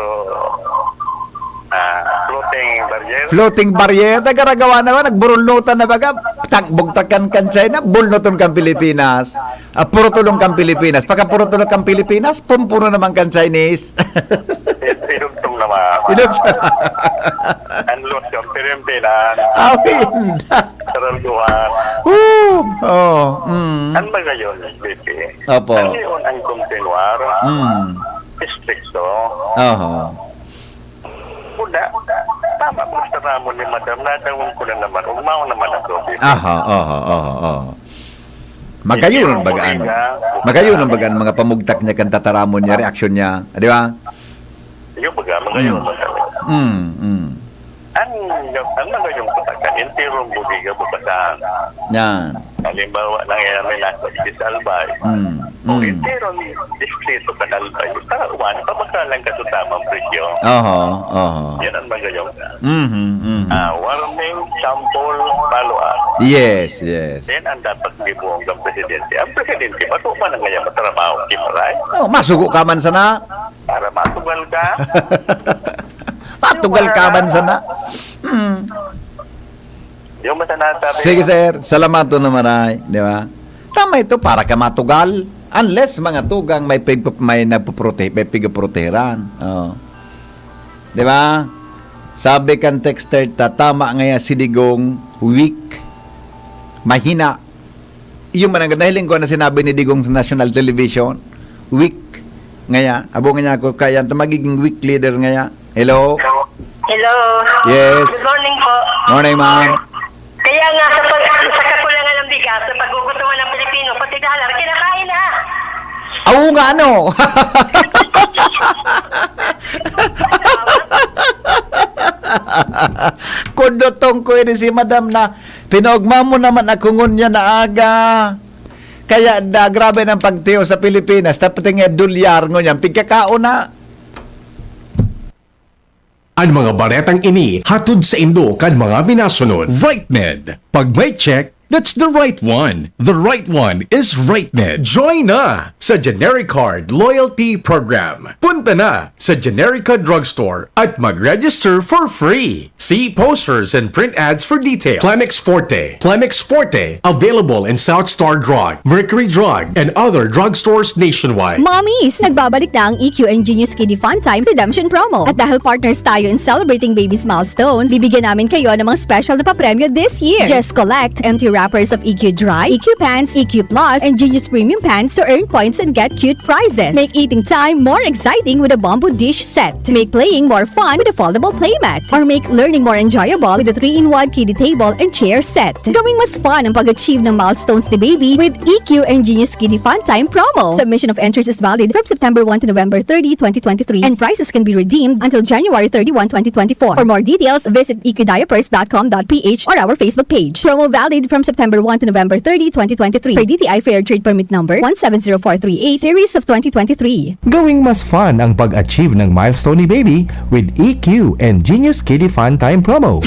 ah, floating barrier. Floating barrier, nagaragawa na ba? Nagburulnutan na baga? Tang-, bugtakan kan China, bulnuton kan Pilipinas. Ah, puro tulong kan Pilipinas. Pagka puro tulong kan Pilipinas, pumpuno naman kan Chinese. Pinugtong naman. Pinug- Ang loot kan Pilipinas. Ah, pinda. Saralduhan. Woo! Oh, mm. Ang mga yun, Bibi. Opo. Ang yun ang kontinuar. Mm. Istrikto. Oho. Kuda, tama po sa ramo ni Madam, nadawon ko na naman, ugmaon naman ang tubig. Aha, aha, aha, aha. Magayon ang bagaan. Magayon ang bagaan, mga pamugtak niya, kan tataramon niya, reaksyon niya. Di ba? Yung baga, magayon Mm. ang tubig. Mm, mm. Ang, ang magayong putakan, enterong budiga bukasan. Yan. Halimbawa, nangyayari na sa Albay. Mm, O, mm. enterong distrito kan Albay. Para uwan, pabakalan ka sa tamang presyo. Oho, oho. Yan ang magayong, Mhm, mhm. ah, warning, sample, follow up. Yes, yes. Yan ang dapat gibuong ng presidente. Ang presidente, ba't mo pa na ngayon matrabaho, Kimaray? Oh, masugo ka man sana. Para matugal ka. Matugal ka man sana. Hmm. Yung basta nasabi Sige, mo. Sir. Salamat to na maray. Di ba? Tama ito, para ka matugal. Unless mga tugang may pig-, may nagpuprote-, may pigaprotehiran. Oh. Di ba? Sabi kan texter ta, tama nga ya si Digong, weak, mahina. Iyo man ang nahiling ko na sinabi ni Digong sa national television, weak ngaya. Abo ngaya ako kaya ta magiging weak leader ngaya. Hello? Hello. Yes. Good morning po. Morning, ma'am. Kaya nga sa pag-, sa kakulangan ng bigas, sa paggugutuman ng Pilipino, pati dollar, kinakain na. Oo nga, ano? Kudotong ko ini si madam na, "Pinaogma mo naman ako ngunyan na aga." Kaya da, grabe ng pagtiyo sa Pilipinas. Tapos nga dolyar ngunyan, pigkakaon na. An mga baretang ini hatod saindo kan mga minasunod. Right Med. Pag may check, that's the right one. The right one is Right Med. Join na sa Genericard Loyalty Program. Punta na sa Generica Drugstore at mag-register for free. See posters and print ads for details. Plemex Forte. Plemex Forte. Available in South Star Drug, Mercury Drug, and other drugstores nationwide. Mommies, nagbabalik na ang E Q and Genius Kiddy Fun Time Redemption Promo. At dahil partners tayo in celebrating babies' milestones, bibigyan namin kayo ng mga special na papremyo this year. Just collect empty wrappers of E Q Dry, E Q Pants, E Q Plus, and Genius Premium Pants to earn points and get cute prizes. Make eating time more exciting with a bamboo dish set. Make playing more fun with a foldable playmat. Or make learning more enjoyable with a three-in-one kiddie table and chair set. Gawing mas fun ang pag-achieve ng milestones ni baby with E Q and Genius Kiddie Fun Time Promo. Submission of entries is valid from September one to November thirty, twenty twenty-three, and prizes can be redeemed until January thirty-one, twenty twenty-four. For more details, visit E Q diapers dot com dot P H or our Facebook page. Promo valid from September one to November thirty, twenty twenty-three, per D T I Fair Trade Permit Number one seven zero four three eight, Series of twenty twenty-three. Gawing mas fun ang pag-achieve ng milestone ni baby with E Q and Genius Kiddie Fun Time Promo.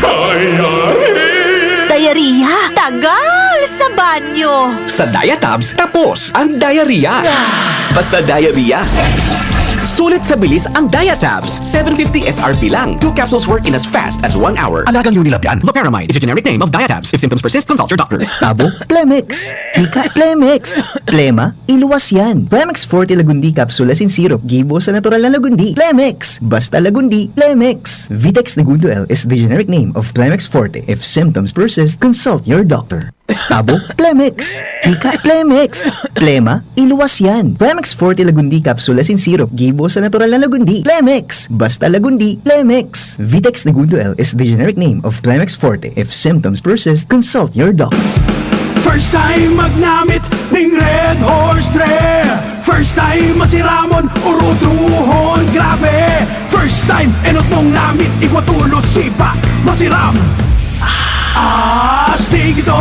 Diarrhea? Tagal sa banyo! Sa Diatabs, tapos ang diarrhea. Basta diarrhea. Sulit sa bilis ang Diatabs. Seven fifty S R P lang. Two capsules work in as fast as one hour. Alagang Unilab yan. Loperamide is a generic name of Diatabs. If symptoms persist, consult your doctor. Tabo, Plemex. Hika, Plemex. Plema, iluwas yan. Plemex Forte Lagundi Capsule asin Syrup. Gibo sa natural na Lagundi. Plemex. Basta Lagundi, Plemex. Vitex Negundo L is the generic name of Plemex Forte. If symptoms persist, consult your doctor. Tabo, Plemex. Hika, Plemex. Plema, iluwas yan. Plemex Forte Lagundi Capsule asin Syrup. Gibo sa natural na Lagundi. Plemex. Basta Lagundi, Plemex. Vitex Negundo L is the generic name of Plemex Forte. If symptoms persist, consult your doctor. First time magnamit ning Red Horse Dre. First time masiramon, urutruhon, grabe. First time, enot mong namit, igwa tulos, sipa, masiram. Astig ito,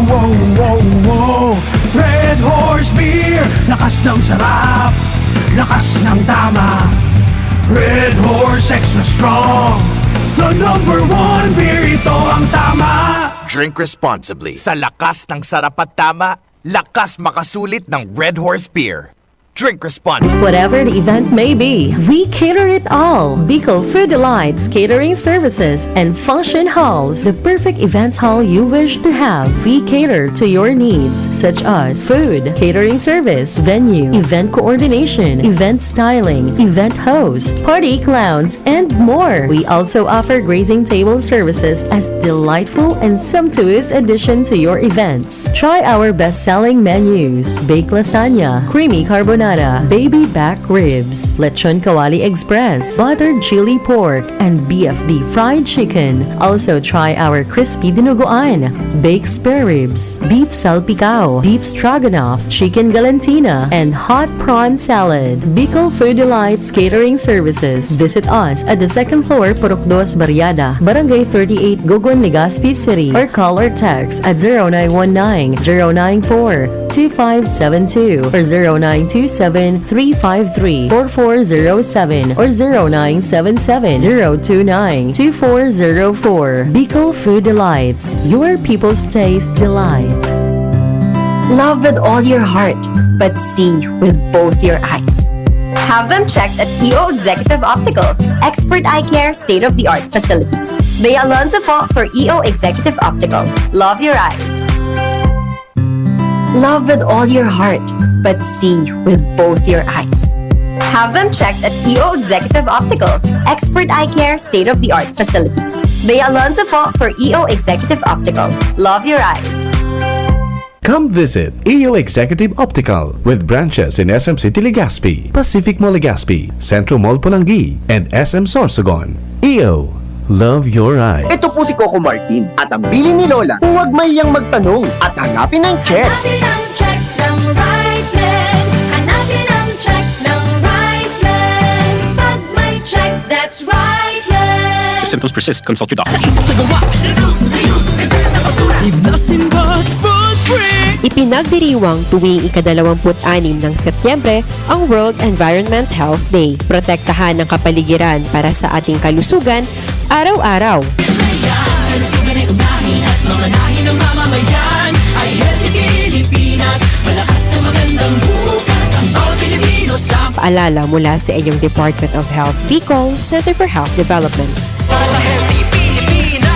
wow, wow, wow. Red Horse Beer, lakas ng sarap, lakas ng tama. Red Horse Extra Strong, the number one beer, ito ang tama. Drink responsibly. Sa lakas ng sarap at tama, lakas makasulit ng Red Horse Beer. Drink responsibly. Whatever the event may be, we cater it all. Bicol Food Delights Catering Services and Function Halls, the perfect events hall you wish to have. We cater to your needs, such as food, catering service, venue, event coordination, event styling, event host, party clowns, and more. We also offer grazing table services as delightful and sumptuous addition to your events. Try our best-selling menus: baked lasagna, creamy carbonara, baby back ribs, lechon kawali express, buttered chili pork, and B F D fried chicken. Also try our crispy dinuguan, baked spare ribs, beef salpicao, beef stroganoff, chicken galantina, and hot prawn salad. Bicol Food Delights Catering Services. Visit us at the second floor, Purok Dos Barriada, Barangay thirty-eight, Gogon, Legazpi City, or call or text at zero nine one nine, zero nine four, two five seven two or zero nine two seven, three five three, four four zero seven or zero nine seven seven, zero two nine, two four zero four. Bicol Food Delights, your people's taste delight. Love with all your heart, but see with both your eyes. Have them checked at E O Executive Optical. Expert eye care, state-of-the-art facilities. Bea Alonzo po for E O Executive Optical. Love your eyes. Love with all your heart, but see with both your eyes. Have them checked at E O Executive Optical. Expert eye care, state-of-the-art facilities. Bea Alonzo po for E O Executive Optical. Love your eyes. Come visit E O Executive Optical with branches in S M City Legazpi, Pacific Mall Legazpi, Centro Mall Polangui, and S M Sorsogon. E O, love your eyes. Ito po si Coco Martin at ang bilin ni Lola, huwag mahiyang magtanong at hanapin ang check. Hanapin ang check ng right men. Hanapin ang check ng right men. Pag may check, that's right men. Symptoms persist, consult your doctor. Sa isip sa gawa. Leave nothing but footprint. Ipinagdiriwang tuwing ikadalawamput-anim ng Setyembre ang World Environment Health Day. Protektahan ang kapaligiran para sa ating kalusugan araw-araw. Kalusugan ay unahin at mamanahin ng mamamayan. Ay healthy Pilipinas, malakas sa magandang bukas. Ang bawat Pilipino sa Paalala mula sa inyong Department of Health Bicol, Center for Health Development. Para sa healthy Pilipinas.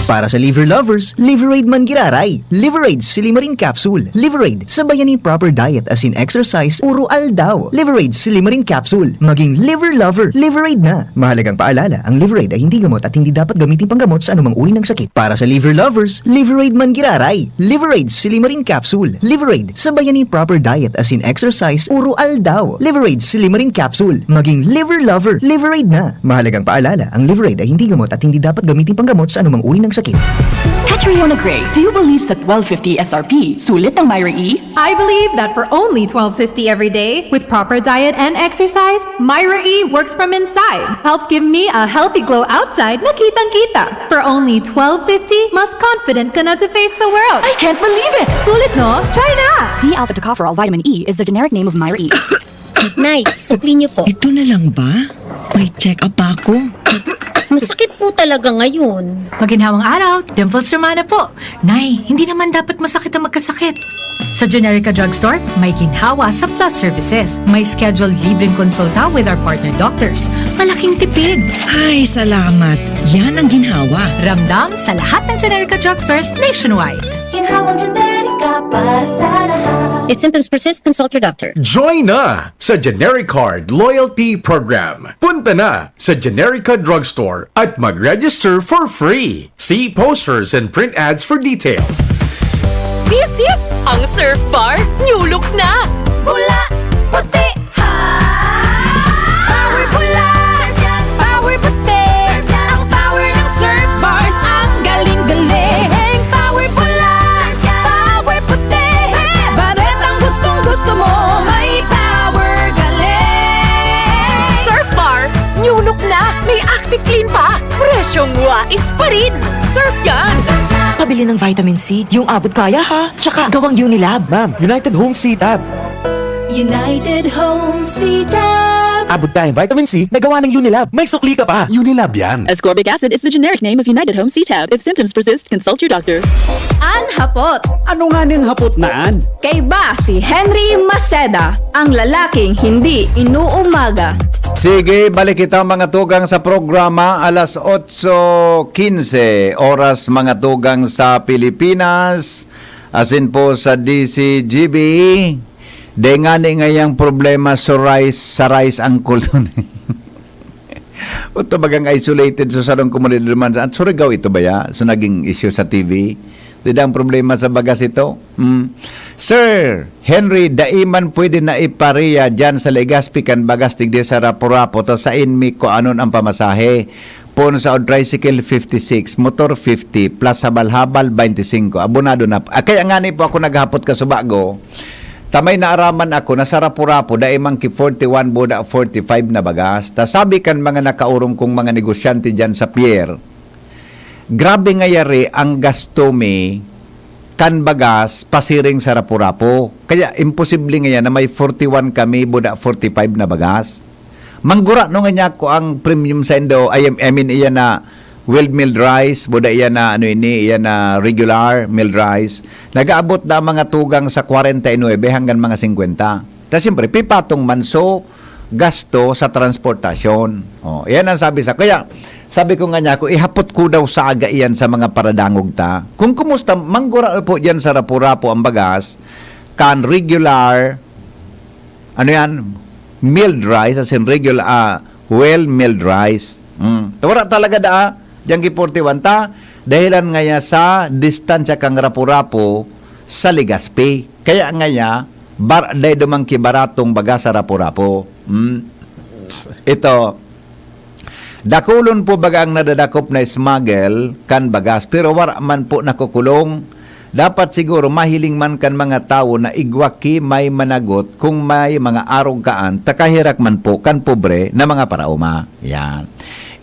Para sa liver lovers, Liveraid man giraray. Liveraid Silimarin Capsule. Liveraid, sabayan ni proper diet as in exercise, uro aldaw. Liveraid Silimarin Capsule. Maging liver lover, Liveraid na. Mahalagang paalala, ang Liveraid ay hindi gamot at hindi dapat gamitin panggamot sa anumang uri ng sakit. Para sa liver lovers, Liveraid man giraray. Liveraid Silimarin Capsule. Liveraid, sabayan ni proper diet as in exercise, uro aldaw. Liveraid Silimarin Capsule. Maging liver lover, Liveraid na. Mahalagang paalala, ang Liveraid ay hindi gamot at hindi dapat gamitin panggamot sa anumang uri ng sakit. Catriona Gray, do you believe sa twelve fifty S R P, sulit ang Myra E? I believe that for only twelve fifty every day, with proper diet and exercise, Myra E works from inside. Helps give me a healthy glow outside na kitang-kita. For only twelve fifty, mas confident ka na to face the world. I can't believe it! Sulit, no? Try na! D-alpha tocopherol vitamin E is the generic name of Myra E. Nay, sukli niyo po. Ito na lang ba? May check-up pa ako. Masakit po talaga ngayon. Maginhawang araw, Dimples Romana po. Nay, hindi naman dapat masakit ang magkasakit. Sa Generica Drugstore, may ginhawa sa Plus Services. May schedule libreng konsulta with our partner doctors. Malaking tipid! Ay, salamat. Yan ang ginhawa. Ramdam sa lahat ng Generica Drugstores nationwide. Ginhawang Generica para sa lahat. If symptoms persist, consult your doctor. Join na sa Generic Card Loyalty Program. Punta na sa Generica Drugstore at mag-register for free. See posters and print ads for details. This is ang Surf Bar New Look na! Pula, puti, ha! Power pula, power puti. Ang power ng Surf Bars, ang galing-galing. Power pula, power puti. Baretang gustong-gusto mo, may power galing. Surf Bar New Look na! May Active Clean pa! Presyong wais pa rin! Surf yan! Pabili ng vitamin C, yung abot kaya ha. Tsaka gawang Unilab. Ma'am, United Home C-Tab. United Home C-Tab. Abot kayang vitamin C na gawa ng Unilab. May sukli ka pa. Unilab yan. Ascorbic acid is the generic name of United Home C-Tab. If symptoms persist, consult your doctor. An hapot. Ano nga ning hapot na an? Kaiba si Henry Maceda, ang lalaking hindi inuumaga. Sige, balik kita mga tugang sa programa alas otso quince, oras mga tugang sa Pilipinas, asin po sa D C G B. Dai ngani ngayang problema sa rice, sa rice ang kulon. O to bagang isolated sa sarong komunidad man sa, at Surigao ito ba ya? So naging issue sa T V. Dida ang problema sa bagas ito. Hmm. Sir Henry, dai man pwede na ipareha dyan sa Legazpi kan bagas digdi sa Rapu-Rapu ta sain mi kuanon ang pamasahe. Poon sa tricycle, fifty-six, motor, fifty, plus habal-habal, twenty-five. Abonado na. Ah, kaya ngani po ako naghapot ka subago. Ta may naaraman ako na sa Rapu-Rapu, dai man ki forty-one, buda forty-five na bagas. Ta sabi kan mga nakaurong kong mga negosyante dyan sa pier, grabe nga yari ang gasto mi kan bagas pasiring sa Rapu-Rapu. Kaya imposible nga yan na may forty-one kami, buda forty-five na bagas. Manggura no nga niya ko ang premium sa Indo, I, I mean, iyan na well milled rice, buda iyan na, ano ini, iyan na regular milled rice. Nagaabot na ang mga tugang sa kwarenta y nuebe hanggang mga singkwenta. Ta siyempre, pipatong man so gasto sa transportasyon. Oh, iyan ang sabi sa, kaya sabi ko nga niya, kung ihapot ko daw sa aga iyan sa mga paradangog ta, kung kumusta, manggura po diyan sa Rapu-Rapu ang bagas, kan regular, ano yan, milled rice, as in regular, ah, well milled rice. Mm. Wala talaga daa, diyang gi forty-one ta, dahilan ngaya sa distansya kang Rapu-Rapu sa Legazpi. Kaya ngaya, bar, dai duman ki baratong baga sa Rapu-Rapu. Mm. Ito, dakulon po baga ang nadadakop na smuggle kan bagas, pero wala man po nakukulong. Dapat siguro mahiling man kan mga tawo na igwa ki may managot kung may mga arog kaan, ta kaherak man po kan pobre na mga paraoma. Yan.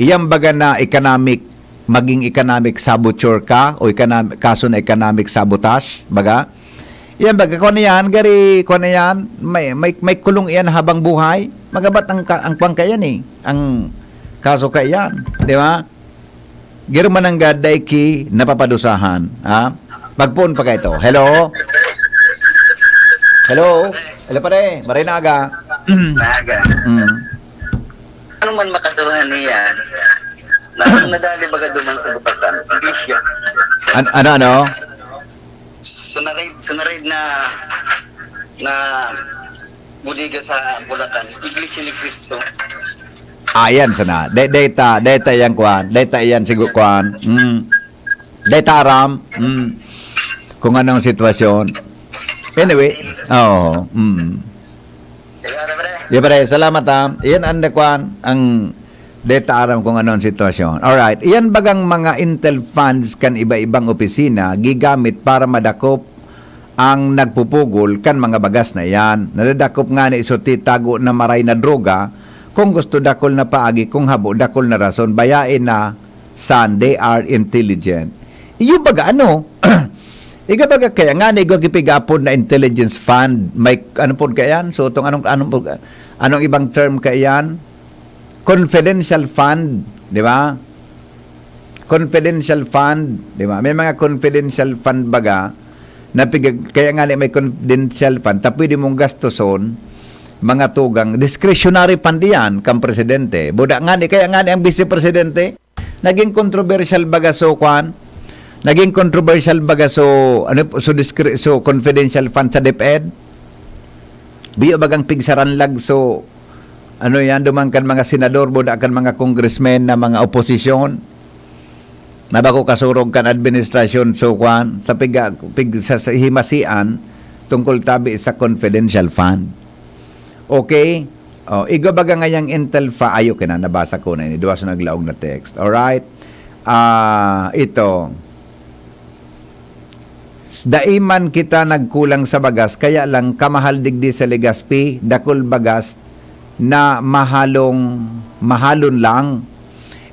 Iyan baga na economic, maging economic saboteur ka o economic, kaso na economic sabotage, baga? Iyan baga, kung ano yan, gari, kung ano yan, may, may, may kulong iyan habang buhay. Magabat ang, ka- ang kwan ka yan eh. Ang kaso ka iyan, di ba? Garo man ang gad, dai ki napapadusahan, ha? Magpoon pa kaito. Hello? Hello? Hello, pare. Maray na aga. Maaga. Mm. Ano man makasuhan niya? Na, nadali baga duman sa Bukatan. Hindi siya. An- ano, ano? Sunaraid, sunaraid na, na bodega sa Bulacan. Iglesia ni Cristo. Ayan sana. De, data, data yan, kwan. Data yan, sigo, kwan. Mm. Data aram. Mm. Kung anong sitwasyon. Anyway, oo. Mm. Sige, ano, pre? Di, pare, salamat, ha. Iyan ang, kwan, ang data aram kung ano ang sitwasyon. Alright. Iyan bagang mga intel funds kan iba-ibang opisina gigamit para madakop ang nagpupugol kan mga bagas na iyan. Nadadakop ngani so titago na maray na droga, kung gusto dakul na paagi, kung habo dakul na rason, bayae na san they are intelligent. Iyo baga ano? Iga baga kaya nga na igwa gipigapod na intelligence fund, may ano pod kaya yan? So, itong anong, anong, anong ibang term kaya yan? Confidential fund, di ba? Confidential fund, di ba? May mga confidential fund baga na pig- kaya nga ni may confidential fund, ta pwede mong gastuson mga tugang discretionary fund yan kang presidente. Buda nga ni, kaya nga ni ang vice presidente, naging controversial baga so kwan, naging controversial baga so, ano, so, discre- so confidential fund sa DepEd. Biyo bagang pigsaranlag so, ano yan, duman kan mga senador, buda kan mga congressmen na mga oposisyon, na bako kasurog kan administrasyon, so kwan, ta piga, pig, sa, sa himasian, tungkol tabi sa confidential fund. Okay? Oh, igwa baga ngayang intel fa, ayo kaya na, nabasa ko na ini, duwa sa naglaog na text. Alright? Ah, ito. Dai man kita nagkulang sa bagas, kaya lang kamahal digdi sa Legazpi, dakul bagas na mahalong, mahalon lang.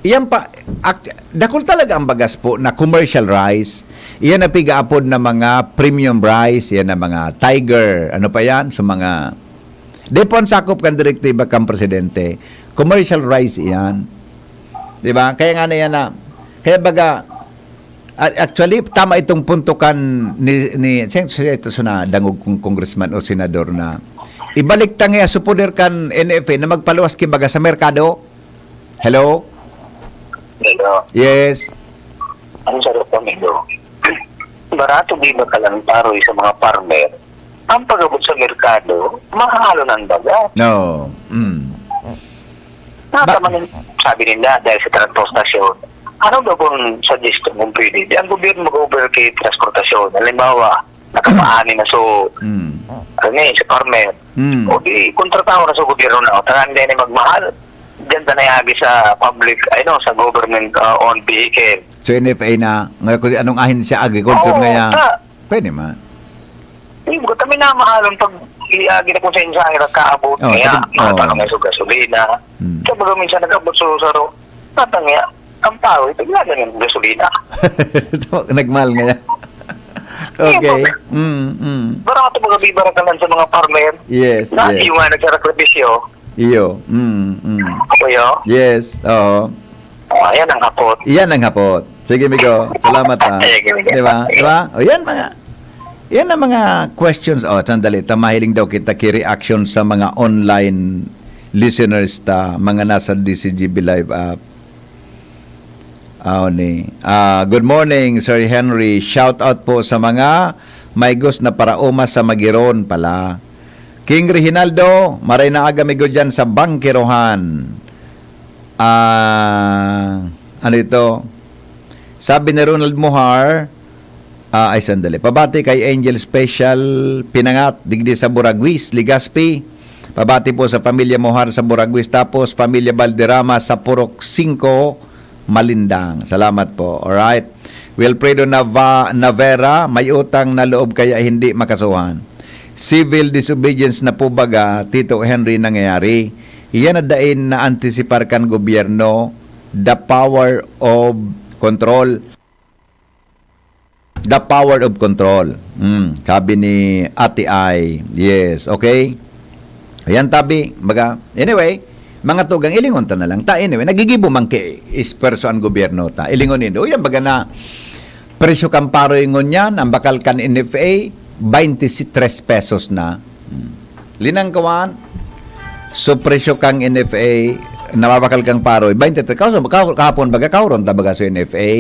Iyan pa, ak- dakul talaga ang bagas po na commercial rice. Iyan na pigaapod na mga premium rice, iyan na mga Tiger, ano pa yan? So mga, di po ang sakop kan direktiba kan presidente. Commercial rice iyan. Di ba? Kaya nga na yan na, kaya baga, A- actually, tama itong punto kan ni, ni, siyempre, ito so na dangog kong congressman o senador na ibalik ta nga sa poder kan N F A na magpaluwas ki baga sa merkado. Hello? Hello. Yes. Ang sarap, amigo. Barato di ba kalang paroy sa mga farmer? Ang pag-abot sa merkado, mahal ang baga. No. Mm. Nasa Ba- man yung sabi nila dahil sa transportasyon. Ano ba pong suggestion kung pwede? Di ang gobyerno mag-over kay transportasyon. Halimbawa, nakapaani na so, Mm. ano eh, sa farmer. Mm. O di, kontrataho na sa gobyerno na, o, tangan din ay magmahal. Diyan ta nayagi sa public, ano, sa government uh, owned vehicle. So, N F A na, nga kung anong ahensya, agriculture Oo, nga yan. ta- Pwede man. Yung kami na mahalon pag iagi na kung sa insa ang kaabot. Oh, Kaya, sabi- mahal pa oh. Nga sa gasolina. Hmm. Sa mga minsan nag-abot sa saro, tatang niya, ang pawit, bigla na yung gasolina. Nagmahal nga yan. Okay. Yung Mm, mm. Barato mga bibarakan sa mga farmer. Yes, Na yes. Yung nga nagsasakripisyo. Iyo. Mm, mm. Kuya? Yes, oo. Oh, ayan ang hapot. Iyan ang hapot. Sige, migo. Salamat, ha. Sige, migo. Di ba? Di ba? O, yan mga, yan ang mga questions. O, sandali. Ta, mahiling daw kita ki reaction sa mga online listeners ta, mga nasa D C G B Live app. Aw ni. Ah, good morning, Sir Henry. Shout out po sa mga may gus na paraoma sa Magiron pala. King Reginaldo, maray na aga, migo, dyan sa Bangkerohan. Ah, ano ito? Sabi ni Ronald Mohar, ah, ay, sandali. Pabati kay Angel Special Pinangat, digdi sa Buraguis, Legazpi. Pabati po sa pamilya Mohar sa Buraguis, tapos pamilya Valderrama sa Purok singko, Malindang. Salamat po. Alright. Wilfredo Nava-, Navera, may utang na loob kaya hindi makasuhan. Civil disobedience na po baga, Tito Henry, nangyayari. Iyan na dain na antisipar kan gobyerno. The power of control. The power of control. Mm, sabi ni Ate Ai. Yes, okay? Ayan, tabi. Baga, anyway, mga tugang, ilingon ta na lang. Ta, anyway, nagigibo man kay esperso ang gobyerno ta. Ilingon nindo. O yan, baga na, presyo kang paroy ngunyan, ang bakal kan N F A, twenty-three pesos na. Hmm. Linang kawan, so presyo kang N F A, nababakal kang paroy, twenty-three. Kaso, ka-, kahapon, baga, kauron ta, baga, sa N F A.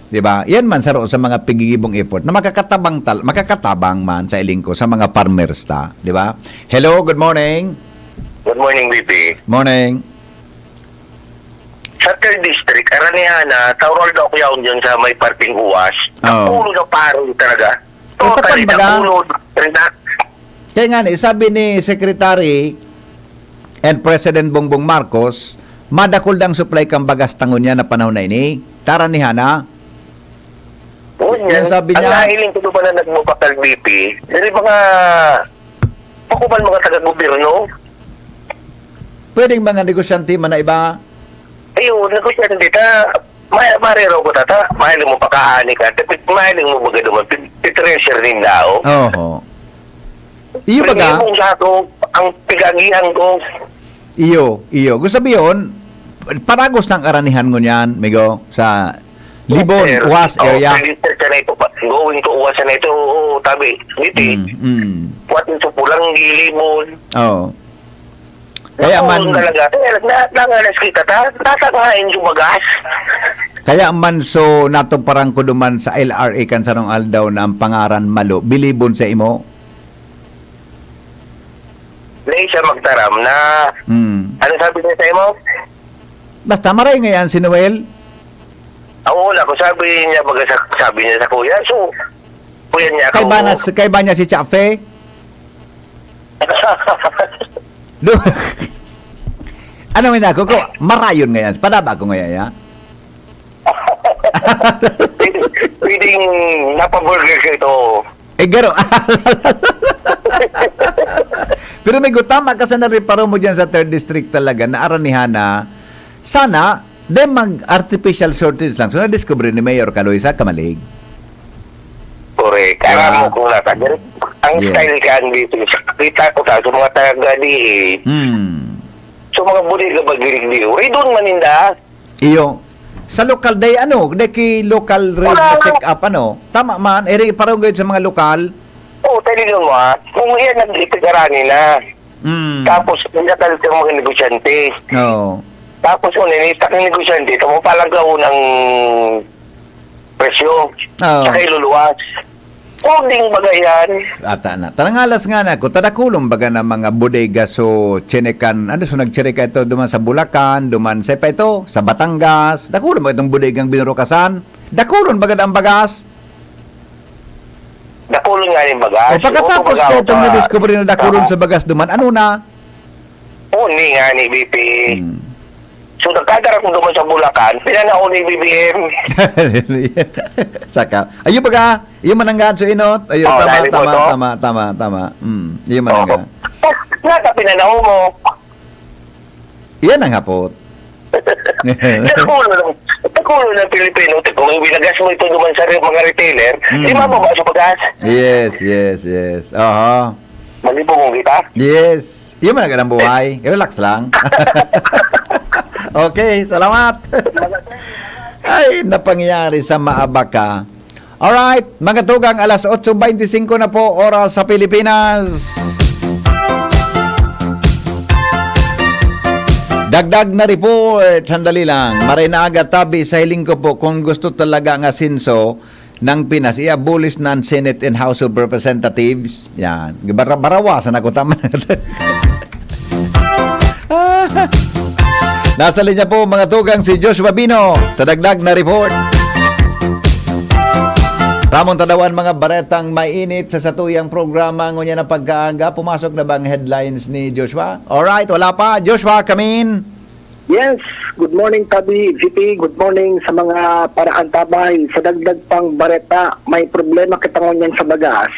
Di ba? Yan man, saro sa mga pigigibong effort na makakatabang, tal-, makakatabang man sa iling ko, sa mga farmers ta. Di ba? Hello, good morning. Good morning, B P. Morning. Sa third district, aranihan na, Taurol daw kuyaon dyan sa may parting uwas. Oo. Napuno na paro talaga. Ay, Totally, pakan baga? Napuno. Rin na. Kaya nga ni, sabi ni Secretary and President Bongbong Marcos, madakul daw ang supply kan bagas ta ngunyan na panahon na ini. Taranihan na. Oo, Yan yan. Sabi Ang niya. Nahiling ko doon pala nagbubakal B P, dili mga pakuman mga taga-gobyerno. Pwedeng mga negosyante man na iba. Ayun, negosyante ta. May, marero ko tata. Mahiling mo pakaani ka. Tapos mahiling mo baga naman. Pi-, pi-treasure nin tao. Oho. Iyo Pero baga? Yung sako, ang pinagihan ko. Iyo, iyo. Gusto sabihin, paragos ng aranihan ngunyan, migo, sa Libon, Sir, Uwas oh, area. Pwede, sir, sa na ito, pa, going to Uwas na ito, oo, tabi, ngiti. Mm, mm. What is pulang gilibon? Oo. Kaya Naku, man talaga, kaya na, nangalas kita, ta, tatagain yung bagas. Kaya man, so, natuparan ko duman sa L R A kan sarong aldaw na ang pangaran malo, bilibon sa imo. Dahil siya magtaram na, Hmm. ano sabi niya sa imo? Basta, maray ngayon si Noel. Ah, oo, ako, sabi niya, baga sa, sabi niya sa kuya, so, kuya niya ako. Kaiba na, kaiba niya si Chafe? Do-, ano nga ako? Ko, marayon ngayon. Padaba ko ngayon, ya? Pwedeng, pwedeng napaburger ka ito. Eh, garo. Pero may gutama ka sa nareparo mo dyan sa third district talaga, na aranihan na, sana, di mag-artificial shortage lang. So, nadiskubre ni Mayor Kaloy sa kamalig. Correct. Alam mo kung nasa, ang Yes. style ka, ang dito, kita ko sa, sa mga taga di eh. Hmm. So, mga bodega ba girig di, eh, doon maninda? Iyo. Sa lokal, day ano, day ki local rate Wala na lang. Check up, ano? Tama man, eri parang gayud sa mga lokal. Oo, talaga mo, ah. Kung iyan, nag-itigarani na. Mm. Tapos, pinakal sa mga negosyante. Oo. Tapos, kung ninitak ng negosyante, ito mo palagaw ng presyo. Oo. Sa kailuluwas. Puding baga yan. Ata na. Tanangalas nga na, kung tadakulon baga na mga bodega, so, chinekan, ano, so, nagchirika ito, duman sa Bulacan, duman sa, pa ito, sa Batangas, dakulon ba itong bodegang binurukasan? Dakulon baga ang bagas? Dakulon nga yung bagas. O, pagkatapos Yung na itong baga, nadiskubre na dakulon Aha. sa bagas duman, ano na? Uni nga ni B P. Hmm. So, nagkadara kong duman sa Bulacan, pinanaon ni B B M. Saka, ayo baga, iyo mananggan so inot. Ayo, Oh, tama, dali po tama, to. tama, tama, tama. Mm, iyo mananggan. Nga ka pinanaw mo. Iyan ang hapot. Nakulo ng, nakulo ng Pilipino, kung binagas mo ito duman sa re-, mga retailer, Mm. Di mababa sa bagas. Yes, yes, yes. Aha. Malibong kita. Yes. Iyo man ang buhay. Relax lang. Okay, salamat. Ay, napangyari sa maabaka. Alright, mga tugang, alas otso beintisinko na po, oras sa Pilipinas. Dagdag na report, sandali lang. Maray na aga, tabi sa hiling ko po, kung gusto talaga ang asenso ng Pinas, i-abolish na ang Senate and House of Representatives. Yan. Bara-, barawasan ako, tama. Nasa linya po, mga tugang, si Joshua Bino sa dagdag na report. Ramon Tadawan, mga baretang mainit sa satuyang programa ngunyan na pagkaaga. Pumasok na ba ang headlines ni Joshua? Alright, wala pa. Joshua, come in. Yes, good morning, Tabi, G P. Good morning sa mga paraantabay. Sa dagdag pang bareta, may problema kita ngunyan sa bagas.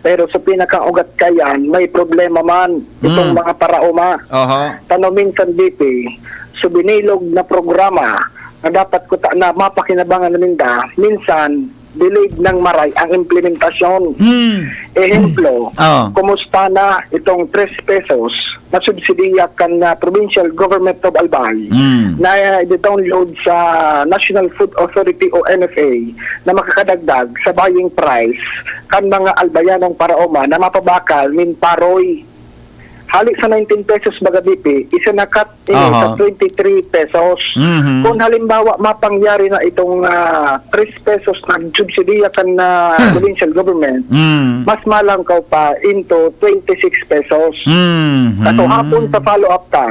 Pero sa pinakaugat kayan, may problema man itong Mm. mga paraoma. Aha. Tano minsan, B P, subinilog na programa na dapat kuta na mapakinabangan na ninda, minsan delayed nang maray ang implementasyon. Hmm. Ehemplo, Oh. kumusta na itong tres pesos na subsidiya kan, ah, Provincial Government of Albay Hmm. na, ah, i-download sa National Food Authority o N F A na makakadagdag sa buying price kan mga Albayanong paraoma na mapabakal nin paroy. Hali sa nineteen pesos baga, B P, isinakat ini Aha. sa twenty-three pesos. Mhm. Kung halimbawa, mapangyari na itong, ah, tres pesos na subsidiya kan, ah, provincial government, Mm. mas malangkaw pa into twenty-six pesos. Mhm. Kaso hapon sa follow-up ta,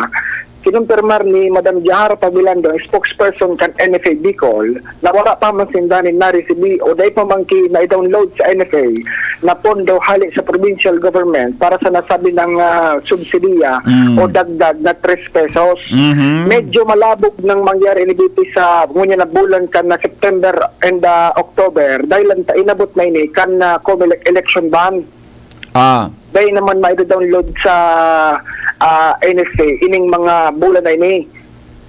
kinumpirmar ni Madam Jahara Pabilando, ang spokesperson kan N F A Bicol, na wala pa man sinda nin naresibi o dai pa man ki na-download sa N F A na pondo hali sa provincial government para sa nasabi nang, ah, subsidiya Mm. o dagdag na tres pesos. Mhm. Medyo malabog nang mangyari ini, B P, sa ngunyan na bulan kan na September and, ah, October dahil lang ta inabot na ini kan, ah, Comelec election ban. Ah. Dai naman mai-download sa, ah, N F A ining mga bulan na ini.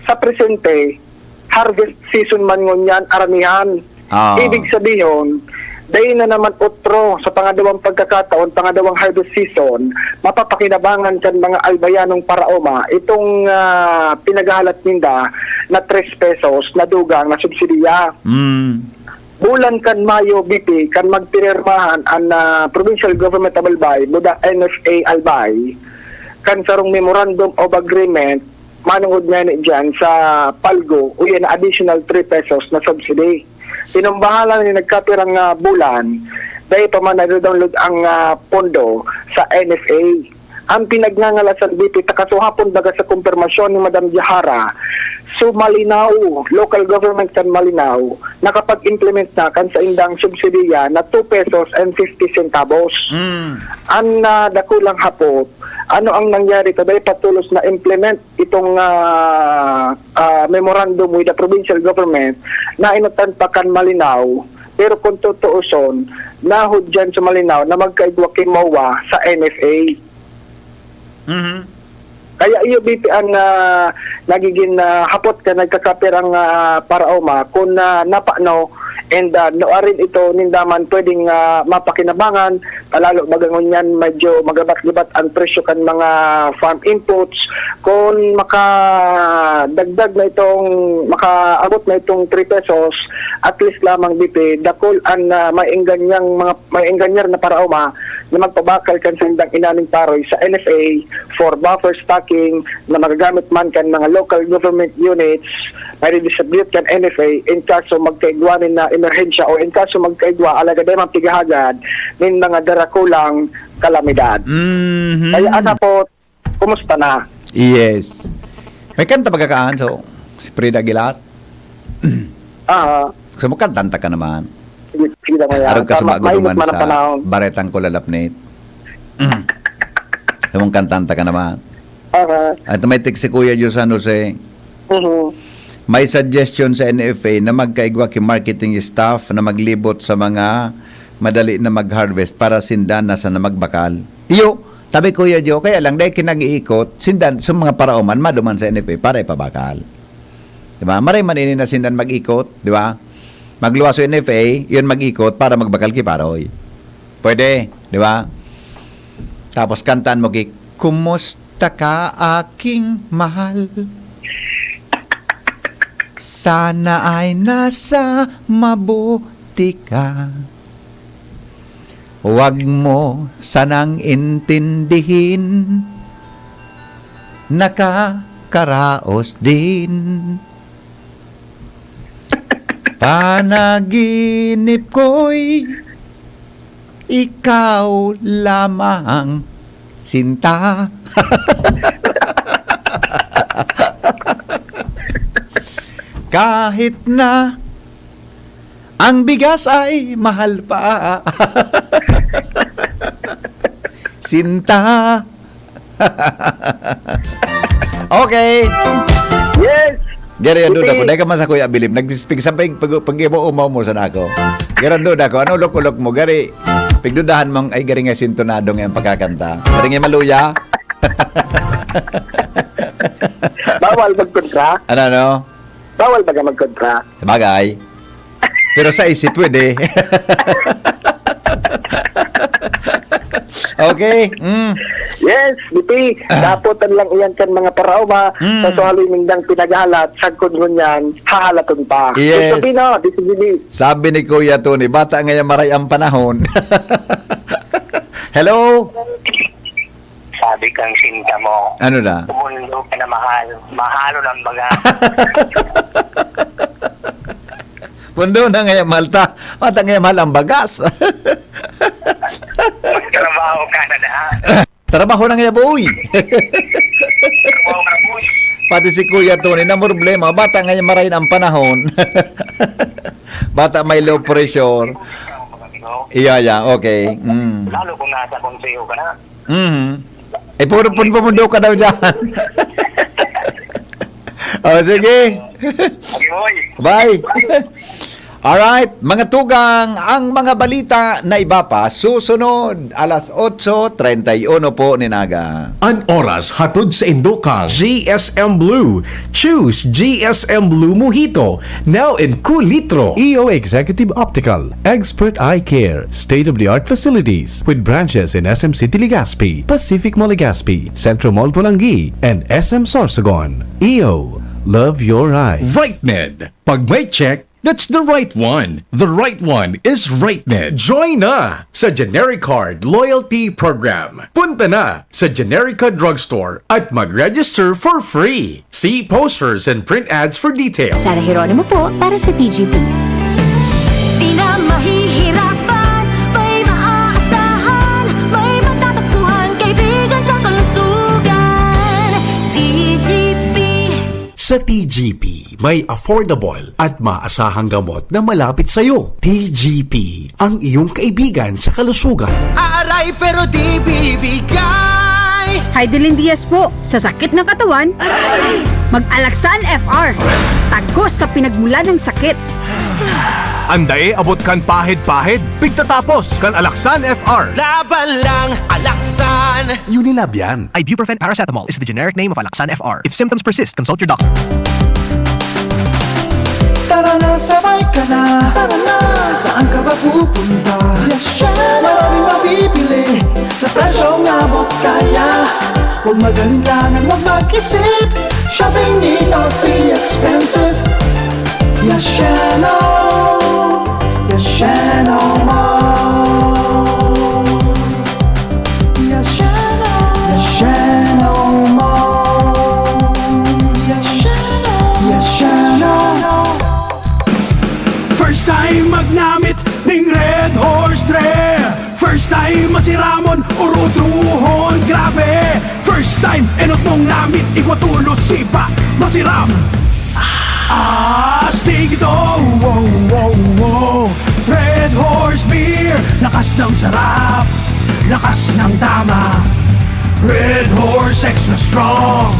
Sa presente, harvest season man ngunyan, aramihan. Ah. Ibig sabihon, dai na naman otro sa pangadawang pagkakataon, pangadawang harvest season, mapapakinabangan kan mga Albayanong paraoma itong, ah, pinaghahalat ninda na tres pesos na dugang na subsidiya. Mm. Bulan kan Mayo, B P, kan magpirmahan an, ah, Provincial Government of Albay, buda N F A Albay, kan sarong Memorandum of Agreement, manungod ngani diyan sa palgo, o yan, additional three pesos na subsidy. Pinumbahalan ni nagkapirang, ah, bulan, dai pa man nado-download ang, ah, pondo sa N F A. Ang pinagngangalas an B P, ta kasuhapon baga sa kumpirmasyon ni Madam Jahara, so Malinao, local government kan Malinao, nakapag-implement na kan saindang subsidiya na two pesos and fifty centavos. Mm. An, ah, dakulang hapot, ano ang nangyari ta dai pa tolos na-implement itong, ah, ah, memorandum with the provincial government na inutan pa kan Malinao, pero kung tutuuson, nahod dyan sa Malinao na magkaigwa ki MOA sa N F A. Mhm. Kaya iyo, B P, ang, ah, nagiging, ah, hapot ka nagkakapirang, ah, paraoma kung, ah, napano and, ah, nuarin ito ninda man pwedeng, ah, mapakinabangan, palalo baga ngunyan medyo magabat-gabat ang presyo kan mga farm inputs. Kung makadagdag na itong, makaabot na itong three pesos, at least lamang, B P, dakul an, ah, maengganyang mga, maengganyar na paraoma na magpabakal kan sandang inaning paroy sa N F A for buffer stocking na magagamit man kan mga local government units na i-distribute kan N F A in kaso magkaigwa nin na emerhensya o in kaso magkaigwa alagad ay mapigahagad nin mga darakulang kalamidad. Mhm. Kaya, ana po, kumusta na? Yes. May kanta ba kakaan? So, si Frida Aguilar? Ah. Gusto mo, kantanta ka naman. Sige, sige lang, Arog ka sa tama, maguduman mainit man ang sa panahon. Baretang Kulalapnit. Gusto mong kantanta ka naman. Ah. At may text si Kuya Diyo San Jose. Mhm. May suggestion sa N F A na magkaigwa ki marketing staff na maglibot sa mga madali na mag-harvest para sinda na sana magbakal. Iyo, tabi Kuya Joe, kaya lang dahil kinag-iikot, sindan sa mga paraoman, maduman sa N F A para ipabakal. Di ba? Maray man ini na sindan mag-ikot, di ba? Magluwas sa N F A, yun mag-ikot para magbakal ki Paroy. Pwede, di ba? Tapos kantaan mo ki, "Kumusta ka, aking mahal? Sana ay nasa mabuti ka. Wag mo sanang intindihin, nakakaraos din. Panaginip ko'y ikaw lamang, sinta." Kahit na ang bigas ay mahal pa. Sinta. Okay. Yes. Gary, ang duda ko, Hindi. Dahil ka man sa Kuya Bilib, nagpigsabay pag, pag, pag imo umaw mo sa nako. Gary, ang duda ko, ano ulok-ulok mo? Gary, pigdudahan mong, ay, Gary nga sintonado nga yung pagkakanta. Gary nga maluya. Bawal magkontra? Ano, ano? Bawal baga magkontra? Sabagay. Pero sa isip, pwede. Okay. Mm. Yes, Bipi. Ah. Dapotan lang iyan kan mga paraoma. Mm. Sa suhaloy nindang pinaghahalat, sagkod ngunyan, hahalaton pa. Yes. Gusto, Pino, di sige. Sabi ni Kuya Tony, "Bata ngayon maray ang panahon." Hello? Sabi kang sinta mo, Ano na? "Tumundo ka na, mahal. Mahalo ng baga." Pundo na ngayon, mahal ta. Bata ngayon, mahal ang bagas. Magtrabaho ka na na. Trabaho na ngayon, boy. Trabaho ka na, boy. Pati si Kuya Tony na problema. Bata ngayon, marahin ang panahon. Bata may low pressure. Iya, iya. Okay. Mm. Lalo kung nasa konseho ka na. Mhm. Eh, puro pun pumundo ka daw dyan. O, sige. Okay, boy. Bye. Alright, mga tugang, ang mga balita na iba pa susunod alas otso treinta y uno po nin aga. An oras hatod sa indokang G S M Blue. Choose G S M Blue Mojito, now in kulitro. E O Executive Optical, expert eye care, state-of-the-art facilities with branches in S M City Legazpi, Pacific Mall Legazpi, Centro Mall Polangui, and S M Sorsogon. E O, love your eyes. Right Med. Pag may check, that's the right one. The right one is Right Med. Join na sa Genericard Loyalty Program. Punta na sa Generica Drugstore at mag-register for free. See posters and print ads for details. Sara Jeronimo po para sa T G P. Di na mahihirapan, may maaasahan, may matatagpuhan, kaibigan sa kalusugan. T G P. Sa T G P, may affordable at maasahang gamot na malapit sa'yo. T G P, ang iyong kaibigan sa kalusugan. Aaray pero di bibigay. Heidelin Diaz po, sa sakit ng katawan, mag-Alaxan F R. Tagos sa pinagmula ng sakit. Andae abot kan pahid-pahid, pigtatapos kan Alaxan F R. Laban lang, Alaxan! Unilab yan. Ibuprofen paracetamol is the generic name of Alaxan F R. If symptoms persist, consult your doctor. Tara na, sabay ka na. Tara na, saan ka ba pupunta? Yasheno! Maraming mabibili sa presyong abot kaya. Huwag mag-alinlangan, huwag mag-isip. Shopping need not be expensive. Yasheno! Yasheno Mall! Yasheno! Yasheno Mall! Yasheno! Yasheno! First time magnamit ning Red Horse Dre. First time masiramon, urutrohon, grabe. First time, enot mong namit, igwa tulos, sipa, masiram. Astig ito, wow, wow, wow. Red Horse Beer, lakas ng sarap, lakas ng tama. Red Horse Extra Strong,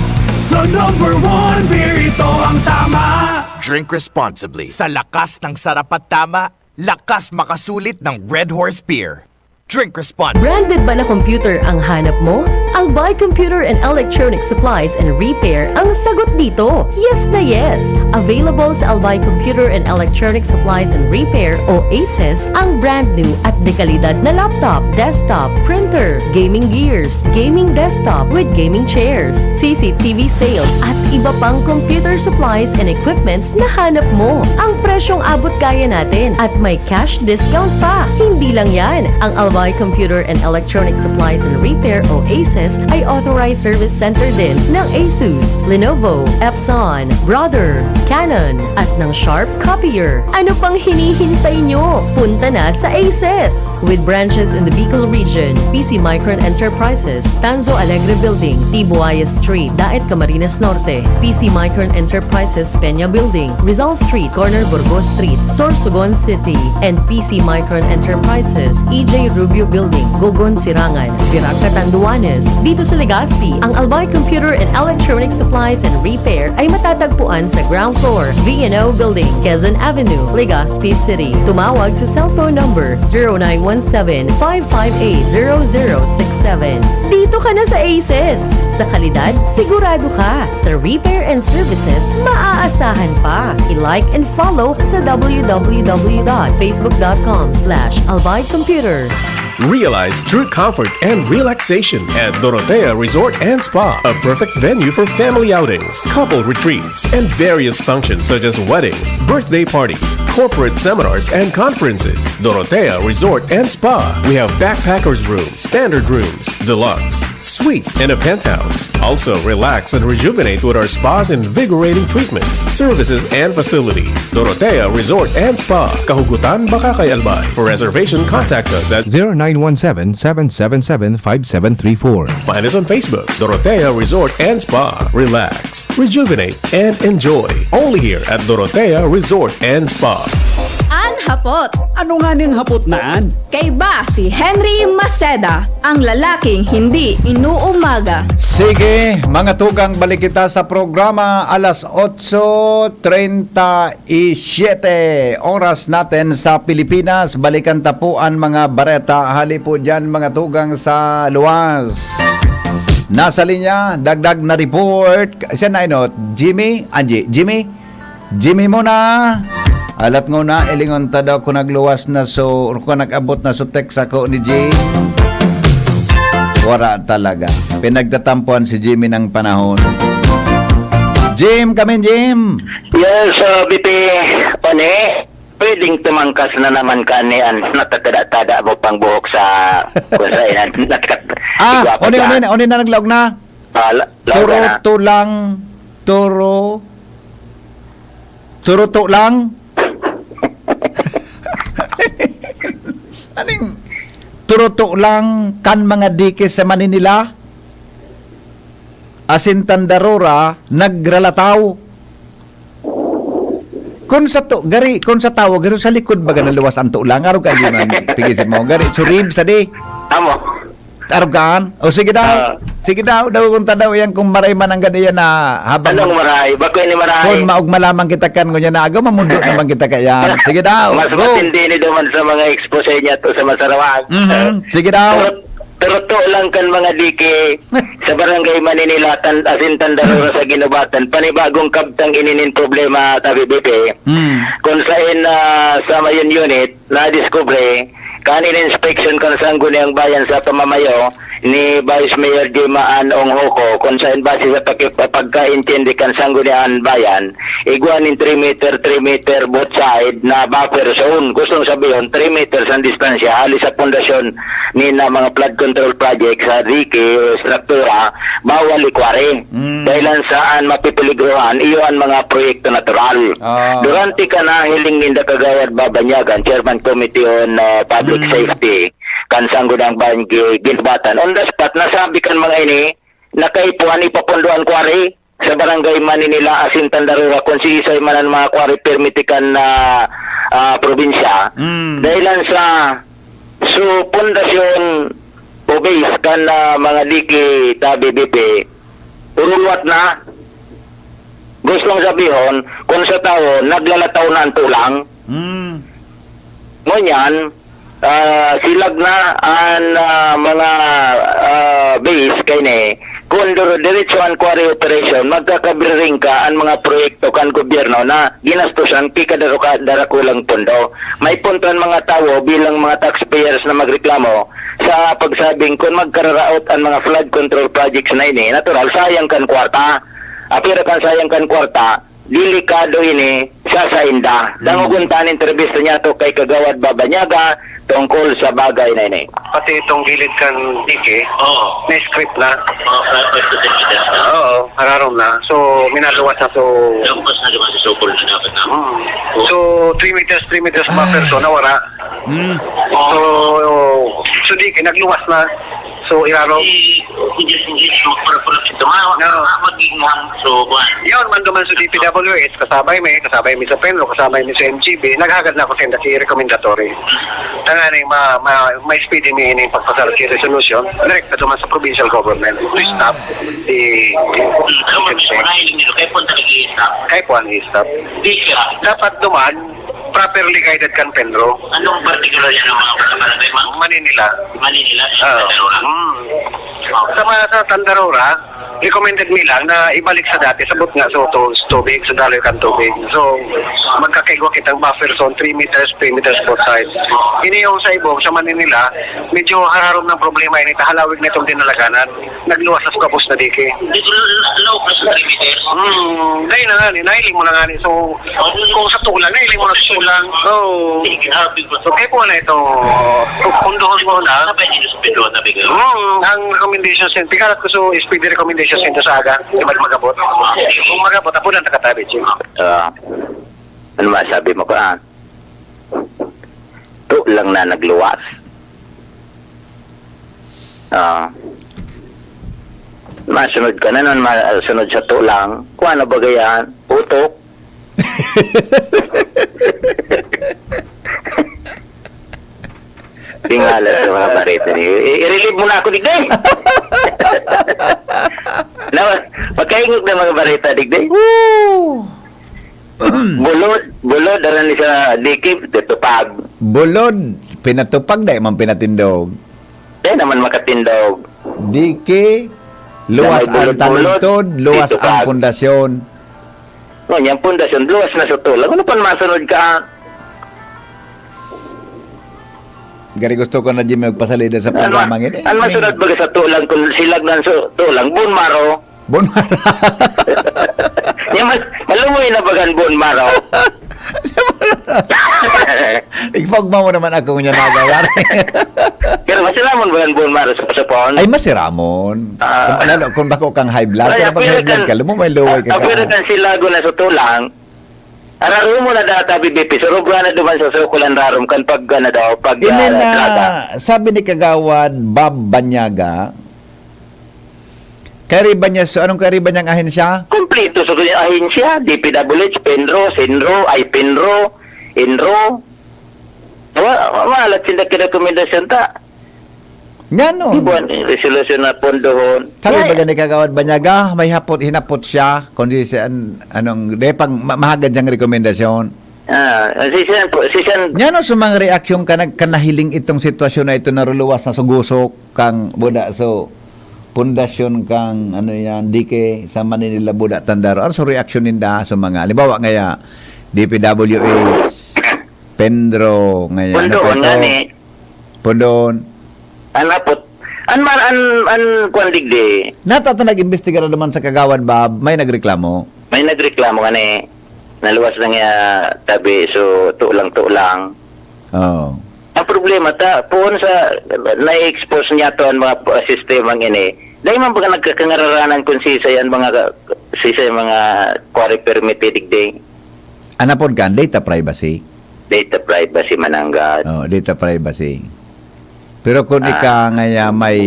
the number one beer, ito ang tama. Drink responsibly. Sa lakas ng sarap at tama, lakas makasulit ng Red Horse Beer. Drink responsibly. Branded ba na computer ang hanap mo? Albay Computer and Electronic Supplies and Repair ang sagot dito. Yes na yes! Available sa Albay Computer and Electronic Supplies and Repair o ACES ang brand new at dekalidad na laptop, desktop, printer, gaming gears, gaming desktop with gaming chairs, C C T V sales at iba pang computer supplies and equipments na hanap mo. Ang presyong abot kaya natin at may cash discount pa. Hindi lang yan. Ang Albay Computer and Electronic Supplies and Repair o ACES ay authorized service center din ng Asus, Lenovo, Epson, Brother, Canon, at ng Sharp Copier. Ano pang hinihintay nyo? Punta na sa ACES! With branches in the Bicol region, P C Micron Enterprises, Tanzo Alegre Building, T Buaya Street, Daet, Camarines Norte, P C Micron Enterprises, Peña Building, Rizal Street, corner Burgos Street, Sorsogon City, and P C Micron Enterprises, E J Rubio Building, Gogon, Sirangan, Virac, Catanduanes, Dito sa Legazpi, ang Albay Computer and Electronic Supplies and Repair ay matatagpuan sa ground floor, V and O Building, Quezon Avenue, Legazpi City. Tumawag sa cellphone number zero nine one seven, five five eight, zero zero six seven. Dito ka na sa Aces! Sa kalidad, sigurado ka. Sa repair and services, maaasahan pa. I-like and follow sa w w w dot facebook dot com slash albay computer. Realize true comfort and relaxation at Dorotea Resort and Spa, a perfect venue for family outings, couple retreats, and various functions such as weddings, birthday parties, corporate seminars, and conferences. Dorotea Resort and Spa. We have backpackers room, standard rooms, deluxe, suite, and a penthouse. Also, relax and rejuvenate with our spas and invigorating treatments, services, and facilities. Dorotea Resort and Spa, Kahugutan, Bacacay, Albay. For reservation, contact us at zero nine one seven, seven seven seven, five seven three four. Find us on Facebook, Dorotea Resort and Spa. Relax, rejuvenate, and enjoy. Only here at Dorotea Resort and Spa. An hapot. Ano nga ning hapot na an? Kaiba si Henry Maceda, ang lalaking hindi inuumaga. Sige, mga tugang, balik kita sa programa alas otso treinta y siete oras natin sa Pilipinas. Balikan ta po an mga bareta. Hali po dyan, mga tugang sa luwas. Nasa linya, dagdag na report. Siya na inot, Jimmy? Anji, Jimmy? Jimmy muna. Alat ngona, ilingon ta daw kung nagluwas na so, kung nag-abot na so text ako ni Jim. Wala talaga. Pinagtatampuan si Jimmy ng panahon. Jim, kami Jim. Yes, uh, B P, Pani, pwedeng tumangkas na naman ka ni an natada-tada mo pang buhok sa kung saan natakat. Ah, oni, oni, oni na naglaog na. Ah, la- laog Turo na. to lang, turo, turo to lang. Aning turo to lang kan mga dike sa Maninila? Asin tandarora nagralataw. Kun sa to, gari, kun sa tawo, garo sa likod baga naluwas ang tulang. Arog ka di man, pigisin mo. Gari, surib sa di. Amo. Arog kaan? O sige daw. Ah. Sige daw, daw kung tadaw yan kung maray man ang gani yan na habang Anong maray? Bako ini maray. Kung maugma lamang kita kan ngunyan na agaw, mamundo naman kita kayan. Sige daw. Mas Go. Matindi ni duman sa mga expose niya to sa Masarawag. Mhm. Sige daw. Turot, turuto lang kan mga dike sa barangay Maninilatan, asin Tandarura sa Ginubatan. Panibagong kabtang ininin problema sa B B P. Mm. Kung sain na sa Mayon Unit, nadiskubre kan in-inspection kan Sangguniang Bayan sa pamamayo ni Vice Mayor Jema Ann Ong Hoco, kung sain base sa paki- pagkaintindi kan Sangguniang Bayan, igwa nin three meter, three meter both side na buffer zone. Gustong sabihin, three meters ang distansya hali sa pundasyon ni na mga flood control project sa dike o struktura, bawal ikwari. Mm. Dahil ang saan mapipiligrohan, iyo ang mga proyekto natural. Ah. Durante ka nahiling ninda kagawad babanyagan, Chairman Committee on uh, Public Mm. Safety, kan Sangguniang Bayan Gi- Ginubatan. On the spot, nasabi kan mga ini, nakaipuhan ipapundoan kwari sa barangay Maninila, asin Tandarura, kung si isay man ang mga kwari permiti kan ah, ah, probinsya. Mm. Dahilan sa so pundasyon o base kan ah, mga diki ta B B P, urulwat na. Gustong sabihon, kung sa tawo, naglalataw na ang tulang. Mm. Ngunyan, ah, silag na an ah, mga ah, base kay ni kun duro diretso an quarry operation, magkakabriring ka an mga proyekto kan gobyerno na ginastusan ki kadaro- kadarakulang pondo. May punto an mga tawo bilang mga taxpayers na magreklamo sa pagsabing kun magkararaot an mga flood control projects na ini, natural, sayang kan kwarta. Apira kan sayang kan kwarta, delikado ini sa sainda. Dangogon ta an entrevista niyato kay Kagawad Babanyaga tungkol sa bagay na ini. Pati itong gilid kan dike, Oo. na-script na. Mga five to ten meters na. Oo, hararom na. So, minaluwas na. So, Lampas na naman sa sukol na dapat na. Mm. So, three meters, three meters buffer zone, nawara. Mm. So, so dike, nagluwas na. So, iraro. Hindi, hindi, hindi, magpura-pura ito. Ma, No. ma, magiging hang, so, buwan. Yun, man duman sa D P W S, kasabay mi, kasabay mi sa PENRO, kasabay mi sa M G B, naghagad na ako sa inda si recommendatory. Tanganing ma-, ma-, ma-speedy mi ining pagpasar ki resolution, direkta duman sa provincial government. To stop the Ano man, mga hiling nito, kaya po ang talaga i-stop. Kaya po ang i-stop. Di siya. Dapat duman, properly guided kan PENRO. Anong particular yan ng mga barangay, ma'am? Maninila. Maninila, Oo. Sa Darora? Mm. Sa mga sa Tandarora, recommended mi lang na ibalik sa dati, sabot nga sa tu-, tubig, sa daloy kan tubig. So, magkakaigwa kitang buffer zone, three meters, three meters both sides. Ini yung sa Ibong, sa Maninila, medyo hararom ng problema ini, ta halawig na itong dinalaganan. Nagluwas na sa gabos na dike. Dito, l-, l-, low plus three meters. Hmm, dahil na nga ni, nahiling mo na nga ni. So, kung sa tulang, nahiling mo na sa tulang. So, Sige, ah, big So, kaya po na itong pundohon mo na. Sabay din sa pindon, sabi ko. Hmm, ang recommendation sa, pigalat ko sa speedy recommendation sa sa aga, di mag-, magabot. Kung magabot, ako lang nakatabi, Jim. Ah, ano masabi mo ka? Tu lang na nagluwas. Ah. Masunod ka na nun, masunod sa tu lang. Kung ano ba yan? Utok. Tingala sa mga bareta niyo. I-, i-relieve mo na ako, digdi! Na, magkaingog na mga bareta, digdi. Woo! Bulod, bulod, aran ni sa dikib, tutupag. Bulod, pinatupag, dai man pinatindog. Dai naman makatindog. Diki, luwas Dahil ang bulod-bulod, taludtod, luwas ang titupag. Pundasyon. No, niyang pundasyon, luwas na sa tulang. Ano pang masunod ka? Gari gusto ko na di magpasalida sa Ano, programa ngini. Ano masunod baga sa tulang kung silag na sa tulang? Bone marrow. Bone marrow. Yan, mal-, malumoy na bagan bone marrow. Igpagma mo naman ako niya nagawa. Pero masiramon bagan bone marrow sa pasapon? Ay, masiramon. Ah. Kung, lalo, kung bako kang high blood, Ay, pero pag high blood ka, lumumay-luway ka. Pero kan silago na sa tulang, Ararom mo na data, B B P. Surog na duman sa sukulan rarom kan pag, ano daw, pag, Ini ah, na, draga. Sabi ni Kagawad Bob Banyaga, kariba niya, so, anong kariba niyang ahensya? Kompleto sa kanyang ahensya, D P W H, PENRO, SENRO, ay, PENRO, ENRO. Wa-, wa-, maalat sila kirekomendasyon ta. Ngano? Ibuan, eh, resolusyon na pondohon. Sabi Kaya ba gani, Kagawad Banyaga, may hapot, hinapot siya, kung di siya, an-, anong, di pang ma-, mahagad siyang rekomendasyon. Ah, si Sen po, si Sen Ngano sa mga reaksyon ka nag-, kanahiling itong sitwasyon na ito, naruluwas na sugusok kang buda so pundasyon kang, ano yan, dike sa Maninila, buda Tandaro? Ano sa reaksyon ninda sa mga, halimbawa ngaya, D P W H, PENRO, ngaya, ano pa Pondohon ito? Nga ni. Pondon. An apot. An mar-, an, an kwan digdi. Nata ta nag-imbestigar naman sa Kagawad Bob, may nagreklamo? May nagreklamo nga ni, naluwas na nga tabi, so, tulang-tulang. Oo. Ang problema ta, poon sa, na-expose niya to ang mga p-, sistemang ini. Dahil man baga nagkakangararanan kung sisay ang mga ka-, sisay ang mga quarry permit digdi. Anapod kan, data privacy. Data privacy mananggad. Oh, data privacy. Pero kung Ah. ika ngaya may,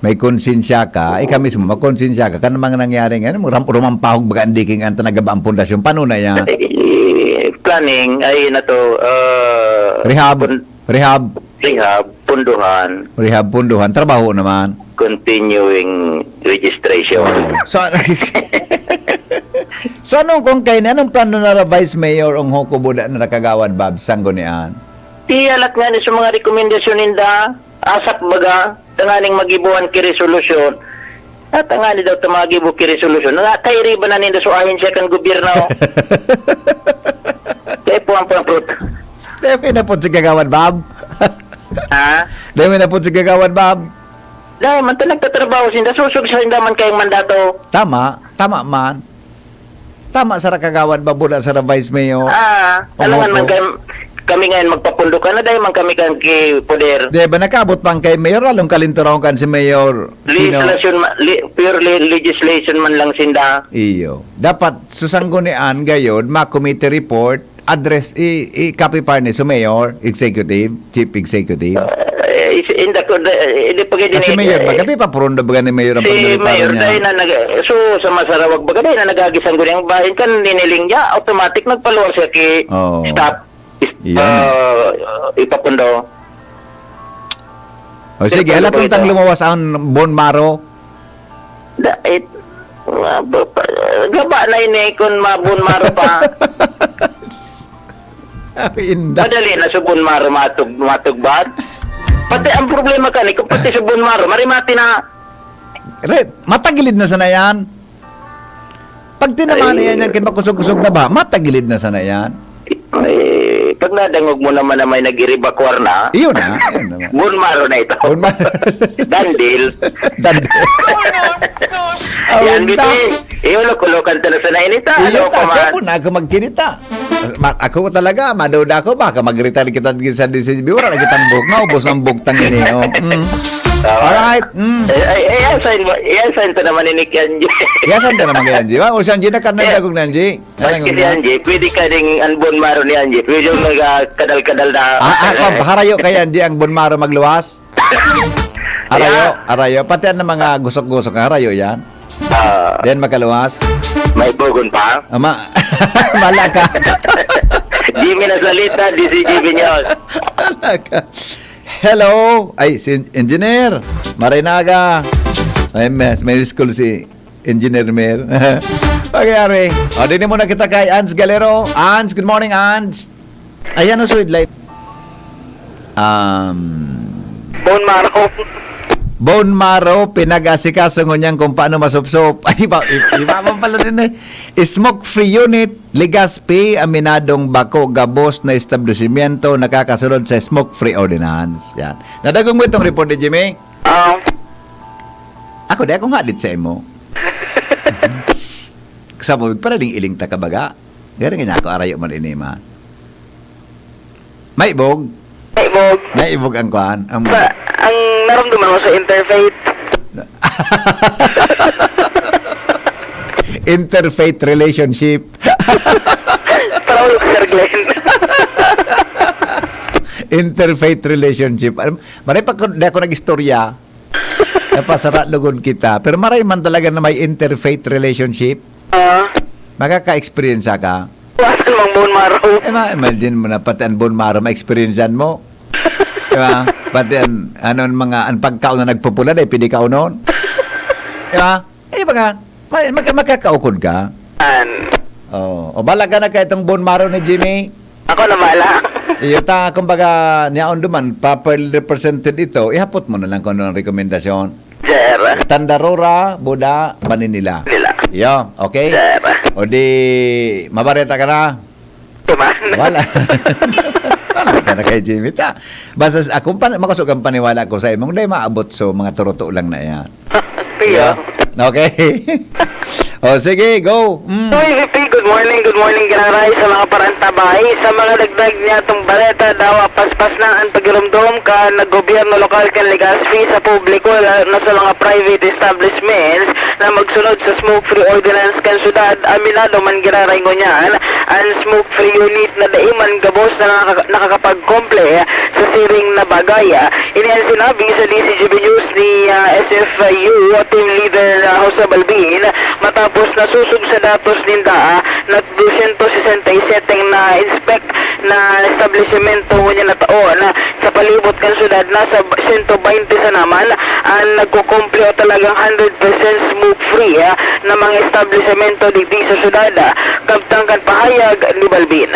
may konsensya ka, ika mismo, makonsensya ka, kan mga nangyari ngayon, ram-, rumampahog baga ang diking ang tanagaba ang pundasyon. Paano na yan? Eh, planning, ay na to, ah, Rehab. pun-, Rehab. Rehab, punduhan. Rehab, punduhan. Trabaho naman. Continuing registration. Oo. So, so, anong kung kayo, anong plano na ra Vice Mayor ang Hoco Buda na nakagawad, Bob, Sanggunian? Iyalat nga ni sa mga rekomendasyon ninda, asak baga, tanganing magibuhan ki resolusyon. At tangani daw ta magibo ki resolusyon. Nakakairiba na ninda sa ahensya kan gobyerno. Kaya po ang pangprot- Dahil may napot si Kagawad Bob. Ha? Dahil may napot si Kagawad Bob. Dahil man ta nagtatrabaho sinda, susog sa sinda man kayong mandato. Tama, tama man. Tama sa Kagawad Bob, wala sa Vice Mayor. Ah, Oo, alangan man oo. kayo, kami ngayon magpapundo ka na, dahil man kami kang ki-, poder. Di ba, nakabot pa ang kay Mayor, lalong kalinturong kan si Mayor. Sino? Legislation ma-, li-, purely legislation man lang sinda. Iyo. Dapat, susanggunian, gayod, ma-committee report, address, i-, i-copy pa ni sa Mayor, Executive, Chief Executive. Ah, eh, is-, inda ko, da-, eh, di pag Kasi ini-, Mayor, eh, magabi pa, puron na baga ni Mayor ang si pagdali pa Mayor, niya. dahil na nag-, so, sa Masarawag baga, dahil na nagagisang guni ang bahin, kan niniling niya, automatic nagpaluwag siya ki Oo. staff. Yan. Ah, ipapundo. O sige, Pero halatong tang ito. lumawas ang bone marrow. Da, it, ah, ba, pa, gaba na ini kun ma-bone marrow pa. Inda. Madali na sa bone marrow matug-, matugbad. Pati ang problema kani, kung pati sa bone marrow, marimati na. Re, matagilid na sana yan. Pag tinamaan Ay. niya yan, kin makusog-kusog na ba? Matagilid na sana yan. Eh, pag nadangog mo naman na may nag-iribakwar na, Iyon na, iyon naman. Bone marrow na ito. Bone marrow. Dandil. Dandil. Yan, Awin na. Bibi. Ihulok-hulokan ta na sa nainita. Iyo Ano ta, pa man? Ako na ako magkinita. Ma-, ako talaga, maduda ako, baka mag-retire kita din sa D C B. Wala na kitang buhok. Naubos ang buhok tang ini, oh. Mm. Tama. Alright. Mm. Eh, ay, eh, asan mo? Eh, asan to naman ini kay Angie? Yasan ta naman kay Angie? Wa, o si Angie, nakan na Yeah. dagog na Angie. Maski Anong si na? Angie, pwede ka ding ang bone marrow ni Angie. Pwede yung nagkadal-kadal na Ah, ah, kung harayo kay Angie ang bone marrow magluwas? Arayo, Yeah. arayo. Pati ang mga gusok-gusok, arayo yan. Ah. Then makaluwas. May bugon pa? Ama, malaka. Jimmy na salita, D C G B News. Malaka. Hello. Ay, si Engineer. Marinaga. May mes, may school si Engineer Mer. Pagyari. O, dini muna kita kay Ange Galero. Ange, good morning, Ange. Ayan, o, sweet light. Um, Bone marrow. Bone marrow, pinag-asikaso ngunyan kung paano masupsop. Ay, iba, iba, iba man pala din eh. Smoke-free unit, Legazpi, aminadong bako gabos na establishmento nakakasunod sa smoke-free ordinance. Yan. Nadagong mo itong report ni Jimmy? Ah. Ako, di ako nga dit sa imo. Sa mo, para ding iling ta kabaga. Gari nga ako, arayo man ini, ma. May ibog? May ibog. May ibog ang kuan. Ang Sa, ang naramdaman mo sa interfaith? Interfaith relationship. Para ulit, Sir Glenn. Interfaith relationship. Alam, maray pa ko, di ako nag-istorya. Napasara lugod kita. Pero maray man talaga na may interfaith relationship. Ah. Makaka-experience ka. Wasan mang bone marrow. Eh, ma-, imagine mo na pati ang bone marrow ma-experiencean mo. Di ba? Pati ang, ano, ang mga, ang pagkaon na nagpupula, dahil pwede kaunon. Di ba? Eh, baga, ma-, mag-, magkakaukod ka. An. Oh. O, bala ka na ka itong bone marrow ni Jimmy. Ako na bala. Iyo ta, kumbaga, niyaon duman, properly represented ito, ihapot mo na lang kung ano ang rekomendasyon. Sir. Tandarora, Buda, Maninila. Nila. Iyo, okay? Sir. O di, mabareta ka na? Di man. Wala. Wala ka na kay Jimmy. Ta, basta s-, ako, pan-, makasog ang paniwala ko sa imong, dahil maabot so, mga turuto lang na yan. Kaya? Yeah. Okay. O, sige, go. Mm. Uy, V P, good morning, good morning, Ginaray, sa mga parantabay. Sa mga dagdag niya itong bareta, dawa paspas na ang pagirumdom kan gobyerno lokal kan Legazpi sa publiko, lalo na sa mga private establishments na magsunod sa smoke-free ordinance kan syudad. Aminado man, Ginaray, ngunyan, ang smoke-free unit na dai man gabos na nakaka-, nakakapagkomple sa siring na bagay. Ini ang sinabi sa D C G B News ni, ah, S F U team leader, ah, Jose Balbin, matapos nasosog sa datos ninda, ah, na dosyentos sesenta y sete na inspect na establisemento ngunyan na taon. Sa palibot kan syudad, nasa sento baynte sana man ang nagkukumple o talagang hundred percent smoke-free, ah, na mga establisemento digdi sa syudad, ah, kabtang kan pahayag ni Balbin.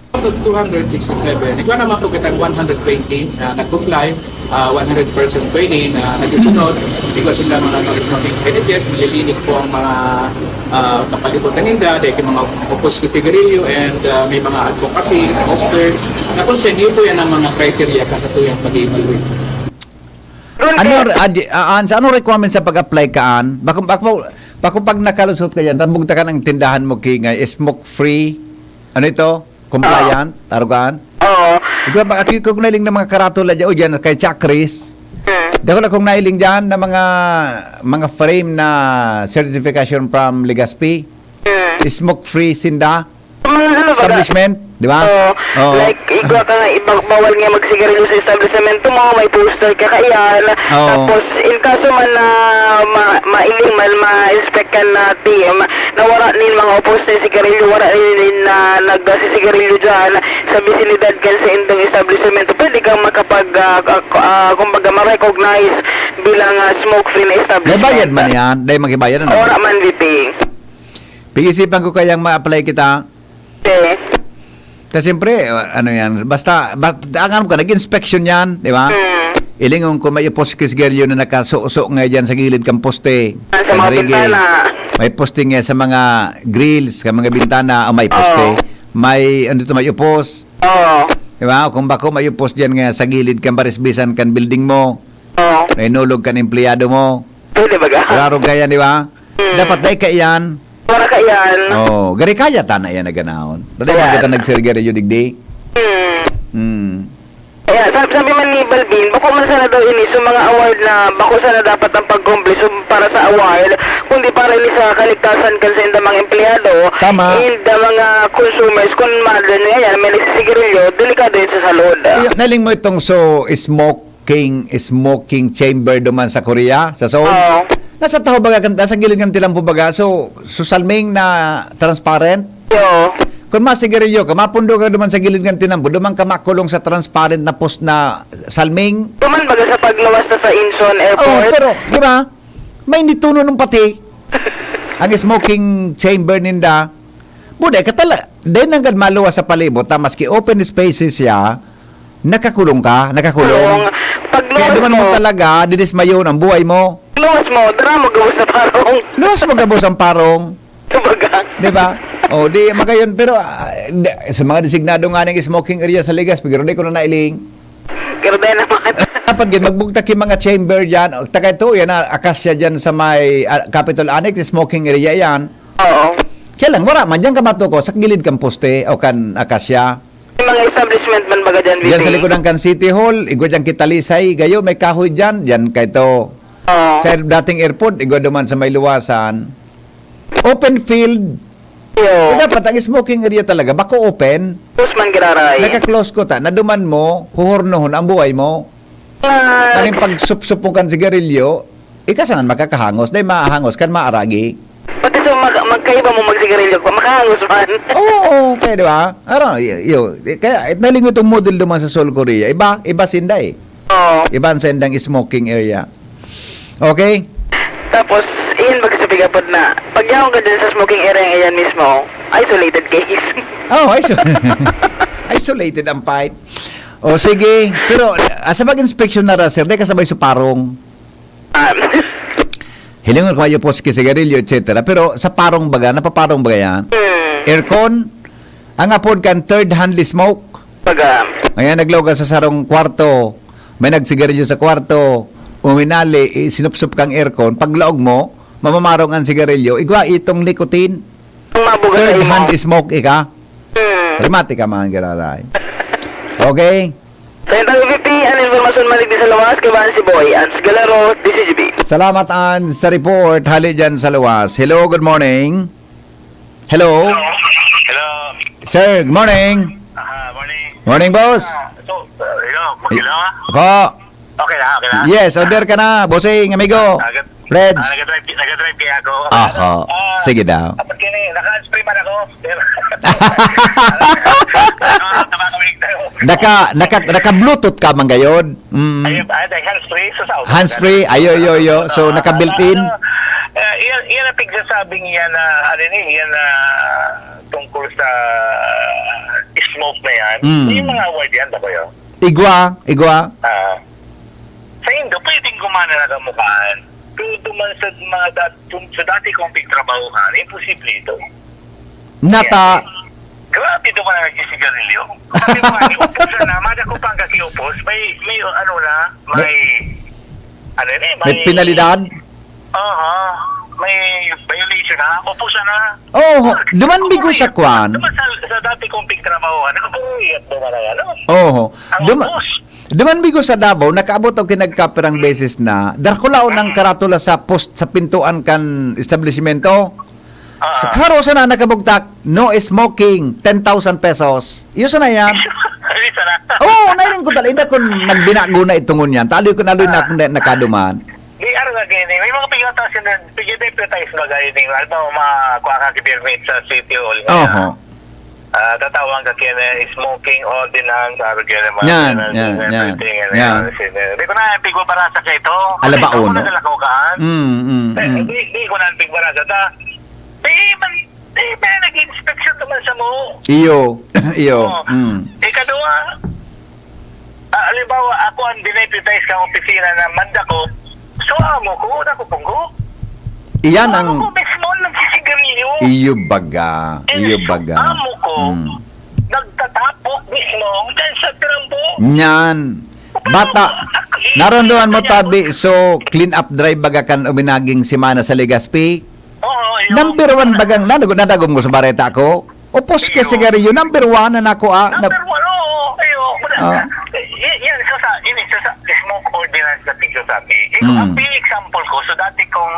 Out of two hundred sixty-seven, igwa naman po kitang one hundred twenty na nag-comply, ah, one hundred percent training na nagsusunod. Igwa sila mga no smoking signatures, nililinig po ang mga, ah, kapalibutan ninda, dahil yung mga upos ko sigarilyo and, ah, may mga advocacy, poster. Na kung sa inyo po yan ang mga criteria ka sa tuyang pag-evaluate. Ano, ah, di, ah, an, sa anong requirement sa pag-apply kaan? Bako, bako, bako pag nakalusot ka yan, tabog ta ka ng tindahan mo, kingay, smoke-free, ano ito? Compliant, arugan? Oo. Ikaw ba, ako kung nailing ng mga karatula dyan, o dyan, kay Chakris. Hmm. Di ako lang kung nailing dyan na mga, mga frame na certification from Legazpi. Hmm. Smoke-free sinda. Mga ano ba? Establishment. Di ba? Oo. Oo. Like, igwa ka nga, ibang bawal nga magsigarilyo sa establishment mo, may poster ka kaiyan. Oo. Tapos, in kaso man na ma-, mailing man, ma-inspect ka na team, na wala nin mga opos na sigarilyo, wala nin na nagsisigarilyo dyan, sa bisinidad ka sa indong establishment, pwede kang makapag, ah, ah, ah, kumbaga, ma-recognize bilang, ah, smoke-free na establishment. May bayad man yan? Dahil maghibayad, ano? Wala man, V P. Pag-isipan ko kayang ma-apply kita. Eh. Ta siyempre, uh, ano yan, basta, but, ang alam ko, nag-inspection yan, di ba? Hmm. Ilingon ko, may upos ki sigarilyo na nakasuso nga dyan sa gilid kan poste. Ah, sa mga Kan harigi. Bintana. May poste nga sa mga grills, sa mga bintana, o may poste. Oo. May, ano dito, may upos. Oo. Di ba? O kung bako, may upos dyan nga sa gilid kan barisbisan kan building mo. Oo. Nainulog kan empleyado mo. Pwede ba ga? Raro kaya, di ba? Hmm. Dapat dai kaiyan. Wala kaiyan. Oh, gari kaya ta na yan na ganaon. Dai Kaya. man kita nagsigarilyo digdi. Hmm. Hmm. Kaya, sabi, sabi man ni Balbin, bako man sana daw ini, so mga award na, bako sana dapat ang pag-comply, so para sa award, kundi para ini sa kaligtasan kan sa indang mga empleyado, Tama. inda mga consumers, kung madan nga yan, may nagsisigarilyo, delikado yun sa salud. Iyo, naling mo itong so smoke smoking, smoking chamber duman sa Korea, sa Seoul. Oo. Nasa taho baga kan, nasa gilid kan tilampo baga. So, so salming na transparent. Oo. Kung masigarilyo ka, mapundo ka duman sa gilid kan tilampo, duman ka makulong sa transparent na post na salming. Duman baga sa pagluwas na sa Incheon Oh, Airport. pero, di ba? May nituno nung pati. Ang smoking chamber ninda, Buday ka tala-, dai nanggad maluwas sa palibot na maski open spaces siya, nakakulong ka, nakakulong. Kulong. Pag Kaya luwas duman mo mo. talaga, didismayon ang buhay mo. Luwas mo, dara mo gabos sa parong. Luwas mo gabos ang parong. Kumbaga. Di ba? O, di magayon. Pero, ah, di, sa mga designado nga ng smoking area sa Ligas, pero di ko na nailing. Pero dahil naman. Dapat gid, magbugtak yung mga chamber dyan. O, taka ito, yan na, akasya dyan sa may, ah, Capitol Annex, smoking area yan. Oo. Kaya lang, wala man. Diyan ka matuko, sa gilid kan poste o kan akasya. May mga establishment man baga dyan, Diyan sa V P? likodan kan City Hall, igwa dyan Kitalisay, gayo, may kahoy dyan, dyan ka ito. Oo. Sa dating airport, igwa duman sa may luwasan. Open field. Iyo. So, dapat ang smoking area talaga, bako open. Close man giraray. Naka-close ko ta, naduman mo, huhornohon ang buhay mo. Ah. Kaning pagsupsup mo kan sigarilyo, ika sana makakahangos, dahil mahangos kan maaragi. Pati sa mag-, magkaiba mo magsigarilyo, makahangos man. Oo, kaya di ba? Ano, y-, yo, kaya, eh, nalingon itong model naman sa Seoul, Korea. Iba, iba sinda eh. Oo. Iba ang sendang smoking area. Okay? Tapos, iyan baga sa pigapod na, pag yaon ka dyan sa smoking area, iyan mismo, isolated case. Oh, iso-, isolated ang fight. O sige, pero, ah, sa pag-inspeksyon na ra, sir, di kasabay sa parong. Ah. Hilingon ko kayo po sa sigarilyo, et cetera. Pero sa parong baga, napaparong baga yan? Hmm. Aircon, ang apod kan third hand smoke. Baga. Ngayon, naglaw ka sa sarong kwarto, may nagsigarilyo sa kwarto, uminali, i-, sinupsup kang aircon, paglaog mo, mamamarong ang sigarilyo, igwa itong nicotine. Ang mabuga sa Third imo. hand smoke, ika? Hmm. Remate ka, mga giraray. Okay? Sa Intel V P, ang informasyon maligdi sa lawas, kaibahan si Boy, Ans Galero, D C G B. Salamat, Ans, sa report. Hali dyan sa lawas. Hello, good morning. Hello? Hello. Sir, good morning. Ah, morning. Morning, boss. Ah, so, uh, hello, magkilala? Po. Okay na, okay na. Yes, order ka na, bossing, amigo. Ah, agad. Reds. Ah, nagadrive, nagadrive kaya ako. Aha. Ah, Sige daw. Dapat kini, naka-hands-free man ako. Naka, naka, naka-Bluetooth ka man gayod. Mm. Ayun, ay, dahil hands-free, so sa auto Hands-free, ka na. ayo, yo, yo. So, Ah, naka-built-in? Ano, eh, yan, yan ang pigsasabing yan na, ano ni, yan na tungkol sa smoke na yan. Mm. Yung mga award yan, ba kayo? Igwa, igwa. Ah. Sa Indo, pwedeng gumana na kamukaan. Pero duman sa mga dat-, sa dati kong pigtrabahuhan, imposible ito. Nata- Kaya, grabe duman ang nagsisigarilyo. Sabi mo, "Ay, upusan na, madako pa ang kasi upos." May, may, ano na, may, May, ano na eh, may may penalidad? Oo, may violation na, upusan na. Oo, Bakit? duman bigo sa Kumayat. kwan. Duman sa, sa dati kong pigtrabahuhan, nakapuyat duman ang ano. Oo. Ang Duma-, boss. Duman bigo sa Davao, nakaabot og kinagkapirang beses na, darakulaon ang Mm. karatula sa post sa pintuan kan establishmento. Ah. Sa, sa Rosa na nakabugtak, "No smoking, ten thousand pesos." Iyo sana yan. Ano sana? Oo, nailing ko talaga. Hindi ako nagbinago na itungon yan. Taloy ko, naloy na Ah. akong na-, nakaduman. Di, ano nga, gini, may mga pigatasin na, pigdeputize ba, gini, halimbawa, ma-, kuha ka ki permit sa City Hall, nga, Oho. ah, tatawan ka kaya na smoking ordinance, araw kaya naman, Yan, yan, yan, yan, yan, everything, and yan. everything. Di ko na pigbabarasa ka ito. Ala, Kasi ba, ikaw mo uno? na talaga kaan. Mm, mm, Eh, mm. di, di ko na pigbarasa ta. Di man, di ba nag-inspeksyon naman sa mo? Iyo, iyo. Oh. Mm. Ikaduha, ah, halimbawa, ako ang dineputize kang opisina na mandakop. So, amo ko, dakopon ko. Iyan ang Amo ko mismo nagsisigarilyo. Iyo baga, Eh, iyo so, baga. amo ko, Mm. nagtatapok mismo dahil sa trampo. Nyan. Paano Bata, ko, ak-, naramdaman mo, hindi niya tabi, so, clean up drive baga kan uminaging semana sa Legazpi? Oo, yun. Number one bagang, nanago-, nadagom ko sa bareta ko? Upos ka Iyo. sigarilyo, number one na nako, ah, na Number one, oo, ayo. Ah. Y-, y-, yan, so sa, ini, so sa smoke ordinance na tigsasabi. Ito, Mm. ang example ko, so dati kong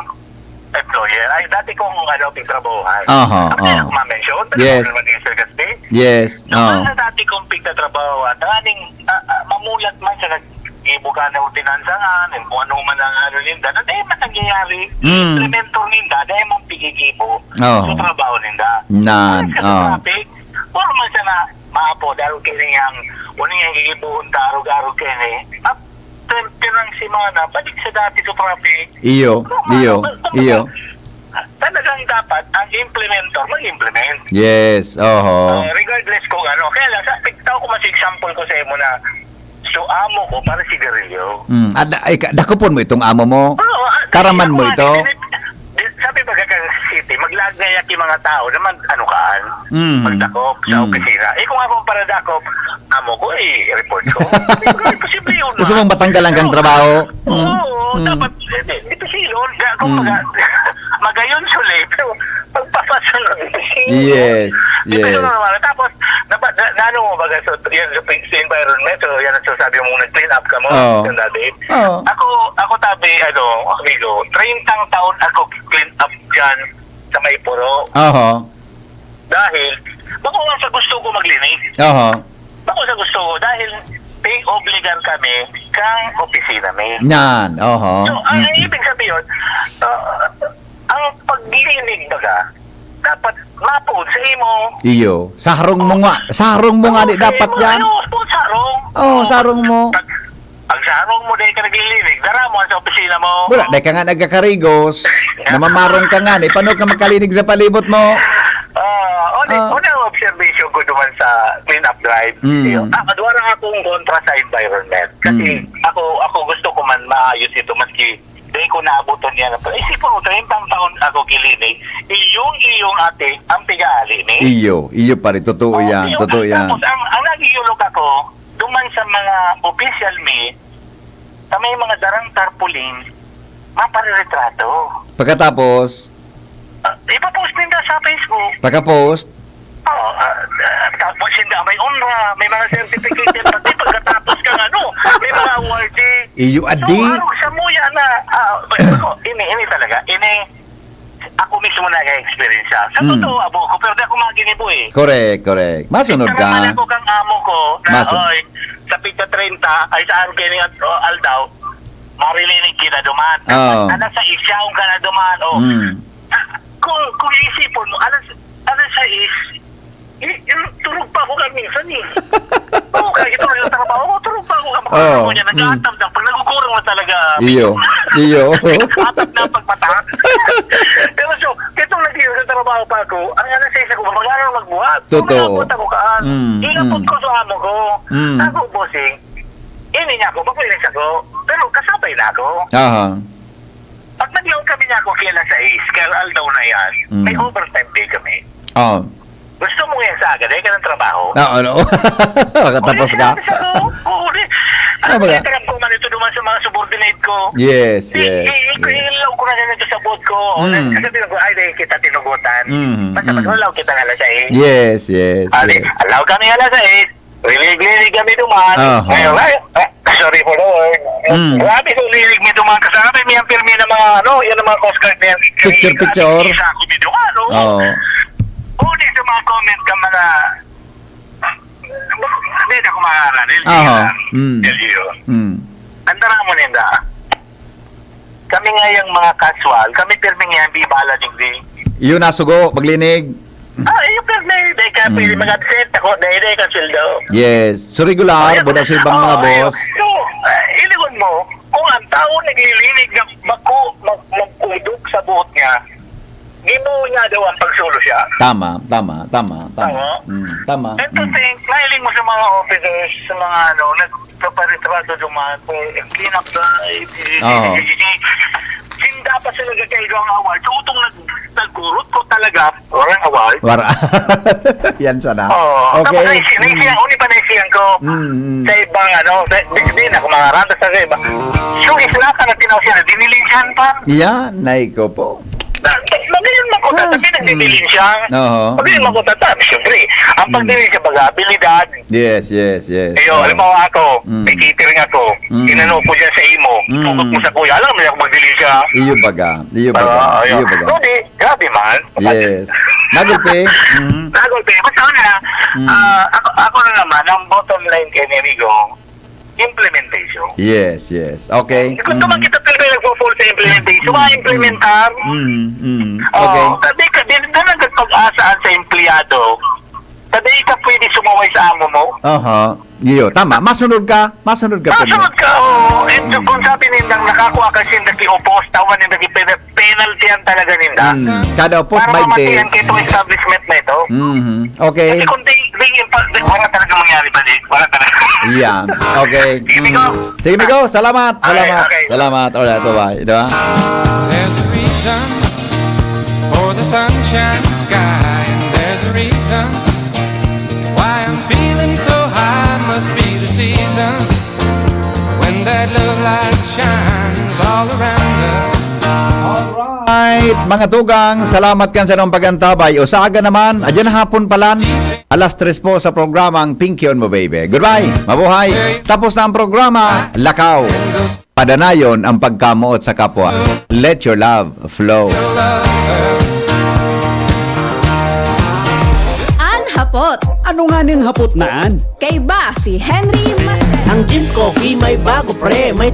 employer, ay, dati kong, ano, pigtrabahohan. Aha, Ang ah. kailangan ko ma-mention, pero Yes. ano naman yung Sir Gaspi? Yes, So, ah. sa dati kong pigtatrabaho, at aning, ah, ah, mamulat man sa nag-, gibo ka na ordinansa nga, and kung ano man ang ano ninda, na dahil man nangyayari, Mm. implemento ninda, dahil man pigigibo Oo. sa trabaho ninda. Nan, Ay, sa oo. traffic, wala man siya na maapo, dahil kini ang, wala niyang gigibuhon ta, arog-arog kini. At, ten, ten ang semana, balik sa dati sa traffic. Iyo, Ano, iyo, ano, ano, iyo. Talagang dapat ang implemento, mag-implement. Yes, oho. Ah, regardless kung ano. Kaya lang, sa tao ko mas example ko sa imo na, so, amo ko para sigarilyo. Mm, ad-, ay, ka-, dakopon mo itong amo mo. Oo, ah, Taraman mo ako, ito. di-, di-, sabi ba ka sa city, maglaag na yung mga tao na mag, ano kaan, Mm. magdakop sa Mm. opisina. Eh, kung ako ang paradakop, amo ko, eh, report ko. Hindi ko imposible yun, Gusto ah. mong matanggalan kang Oo. trabaho? Oo, Mm. dapat, eh, di, di, silon. Kaya, kung Mm. maga-, magayon suli, pero pagpapasunod, silon. Yes, Di ba yes. yun, ano, tapos, napa-, na, na, ano mo, baga, so, yan, sa, sa environment, so, yan ang sasabi mong nag-clean up ka mo, Oo. yung dati. Oo. Ako, ako, tabi, ano, amigo, treinta taon ako clean up dyan sa may puro. Oho. Dahil, bako nga sa gusto ko maglinis. Oho. Bako sa gusto ko, dahil pinobligar kami kang opisina mi. Yan, oho. So, ang Mm. ibig sabihin, ah, ang paglinig baga, dapat mapoon sa imo. Iyo. Sa harong mo nga. Sa harong mo nga, di Oo, sa dapat imo, yan. Ano, po, sa harong. Oh, sa harong mo. Pag, pag sa harong mo, dahil ka naglilinig, dara mo sa opisina mo. Wala, dahil ka nga nagkakarigos, namamarong ka nga, di, paano ka makalinig sa palibot mo? Ah, o, di, Ah. o, na observation ko duman sa clean up drive. Mm. Iyo. Ah, kadwa lang akong kontra sa environment. Kasi Mm. ako, ako gusto ko man maayos ito, maski di ko naabutan niya na pala. Isipon mo, treinta taon ako gilinig. Iyong, iyong ate, ang pigaali ni. Iyo, iyo pare, totoo Oh, yan, iyo, totoo yan. Tapos, ang, ang nagigilok ako, duman sa mga official mi, sa may mga darang tarpaulin, mapareretrato. Pagkatapos? Ah, ipapost ninda sa Facebook. Pagka-post? Oo, ah, ah, tapos hindi may onra, may mga certificate yan, pati pagkatapos kang ano, may mga award eh. Iyo, So, adi. Arog sa muya na, ah, ako, ini, ini talaga, ini, ako mismo na-experience siya. Sa Mm. totoo, abo ko, pero di ako maginibo eh. Correct, correct. Masunod Picturean ka. man ako kang amo ko, na, Masun- oy, sa pika treinta, ay sa araw kayo nga, oh, aldaw, marilinig kita duman. Oo. Alas sais, siyaon ka na duman, oh. Mm. Kung, kung iisipon mo, alas, alas sais, i-, i-, turog pa ako ka minsan eh. Oo, kahit ito yung trabaho ko, turog pa ako ka Oo, makakita niya. mm. Nagkakatamdang, pag nagugurang na talaga. Iyo. Iyo. Atap na pagmata. Pero so, itong nag-iwan sa trabaho pa ako, ang alas sais ako, mag-aaral magbuhat. Totoo. Kung mag-abot ako kaan, Mm, inabot mm. ko sa amo ko. Mm. Ako, bossing, ini niya ako, mapulis ako. Pero kasabay na ako. Aha. Pag naglaon kami niya ako kaya alas sais, kaya aldaw na yan, Mm. may overtime pay kami. Oh. Gusto mo yan sa agad, eh, ka ng trabaho? Ah, ano? Makatapos Oo, ka? sinabi sa ko, oo, di. Ano Ano ba may yan? taram ko man ito duman sa mga subordinate ko? Yes, Di, yes, i-, i-, yes. ilaw ko na nila sa board ko. O, Mm. sabi ko, "Ay, di kita tinugutan." Mm, Basta mm. pag-alaw kita nga alas sais. Yes, yes, Ah, di, yes. alaw kami alas sais. Rinig-rinig kami duman. Aha. Ngayon, ay, ah, Sorry for the word. Mm. Grabe sa lilig mi duman kasama mi ang pirmi na mga ano, yan ang mga Coast Guard na yan. Picture, picture. Isa ako mi duman, no? Oo. Uli sa mga comment ka mga, hindi na ako makakaranil. Aha. Mm. Tell you. Mm. Ang dara mo ninda. Kami nga yung mga casual, kami pirmi nga yung bibala digdi. Yun, nasugo, maglinig. Ah, yung pirmi, dahil ka pwede Mm. mag-absent ako, dahil, dahil ka sweldo. Yes. So, regular, Ayun. buda sa ibang mga Oo, ayun. boss. So, ah, iliwan mo, kung ang tao naglilinig na magku-, mag-, magkudok sa buhok niya, gibo niya daw ang pagsolo siya. Tama, tama, tama, tama. Tama. Mm, tama. And to Mm. think, mahiling mo sa mga officers, sa mga ano, nagpaparetrato duman, eh, clean up drive, eh, Oo. eh, eh, eh, sinda pa sila nagkaigo ang award. So, itong nag-, nagkurot ko talaga, walang award. Wara. Yan sana. Oo. Okay. Tapos naisi-, naisiyan, Mm. uni pa naisiyan ko Mm, mm. sa ibang ano, sa, di, di na ako mangaranta sa iba. So, isla ka na tinaw siya, dinilinsyan pa. Yan, nai ko po. Na, na, magayon man ko Ah, tata, mm. nagdidilin siya. Oo. Magayon man ko tata, siyempre, ang Mm. pagdilin siya, baga, abilidad. Yes, yes, yes. Ayo, Oo. halimbawa ako, Mm. may catering ako, Mm. inano ko dyan sa imo, Mm. tugok mo sa kuya, alam mo, ako magdilin siya. Iyo baga, iyo baga, Ah, ayo. iyo baga. So, di, grabe man. Yes. Nagulpi. Mm. Nagulpi. Basta na, Mm. ah, ako, ako na naman, ang bottom line kay Nerigo, implementation. Yes, yes. Okay. Kung Mm. naman kita talaga nagpo-fall sa implementation, Mm. ma-implementar. Mm, mm. Oo, Okay. sabi ka, di, di na nagpag-asaan sa empleyado. Sabi ka pwede sumuway sa amo mo. Aha. Iyo, tama. Masunod ka. Masunod ka po. Masunod ka, oo. And Mm. kung sabi nindang nakakuha ka siya, nag-iupos, tawan nindang ipin-, penalty ang talaga ninda. Mm. Kada upos, Para baynte. mamatian ka itong establishment na ito. Mhm. Okay. Kasi kung di, di, di, wala talaga mangyari pa, di. Wala talaga. Yan. Okay. Sige, Migo. Mm. Sige, Migo. Salamat. Okay, Salamat. okay. Salamat. Alright, bye-bye. Di ba? There's a reason for the sunshine sky, and there's a reason why I'm feeling so high. Must be the season when that love light shines all around us. Alright, mga tugang, salamat kan sa inyong pag-antabay. O sa aga naman, adyan hapon palan, alas tres po sa programang Pinky on Mo Baby. Goodbye, mabuhay. Tapos na ang programa, lakaw. Padanayon ang pagkamoot sa kapwa. Let your love flow. An hapot. Ano nga ning hapot na an? Kaiba si Henry Masen. Ang Jim Coffee may bago, pre. May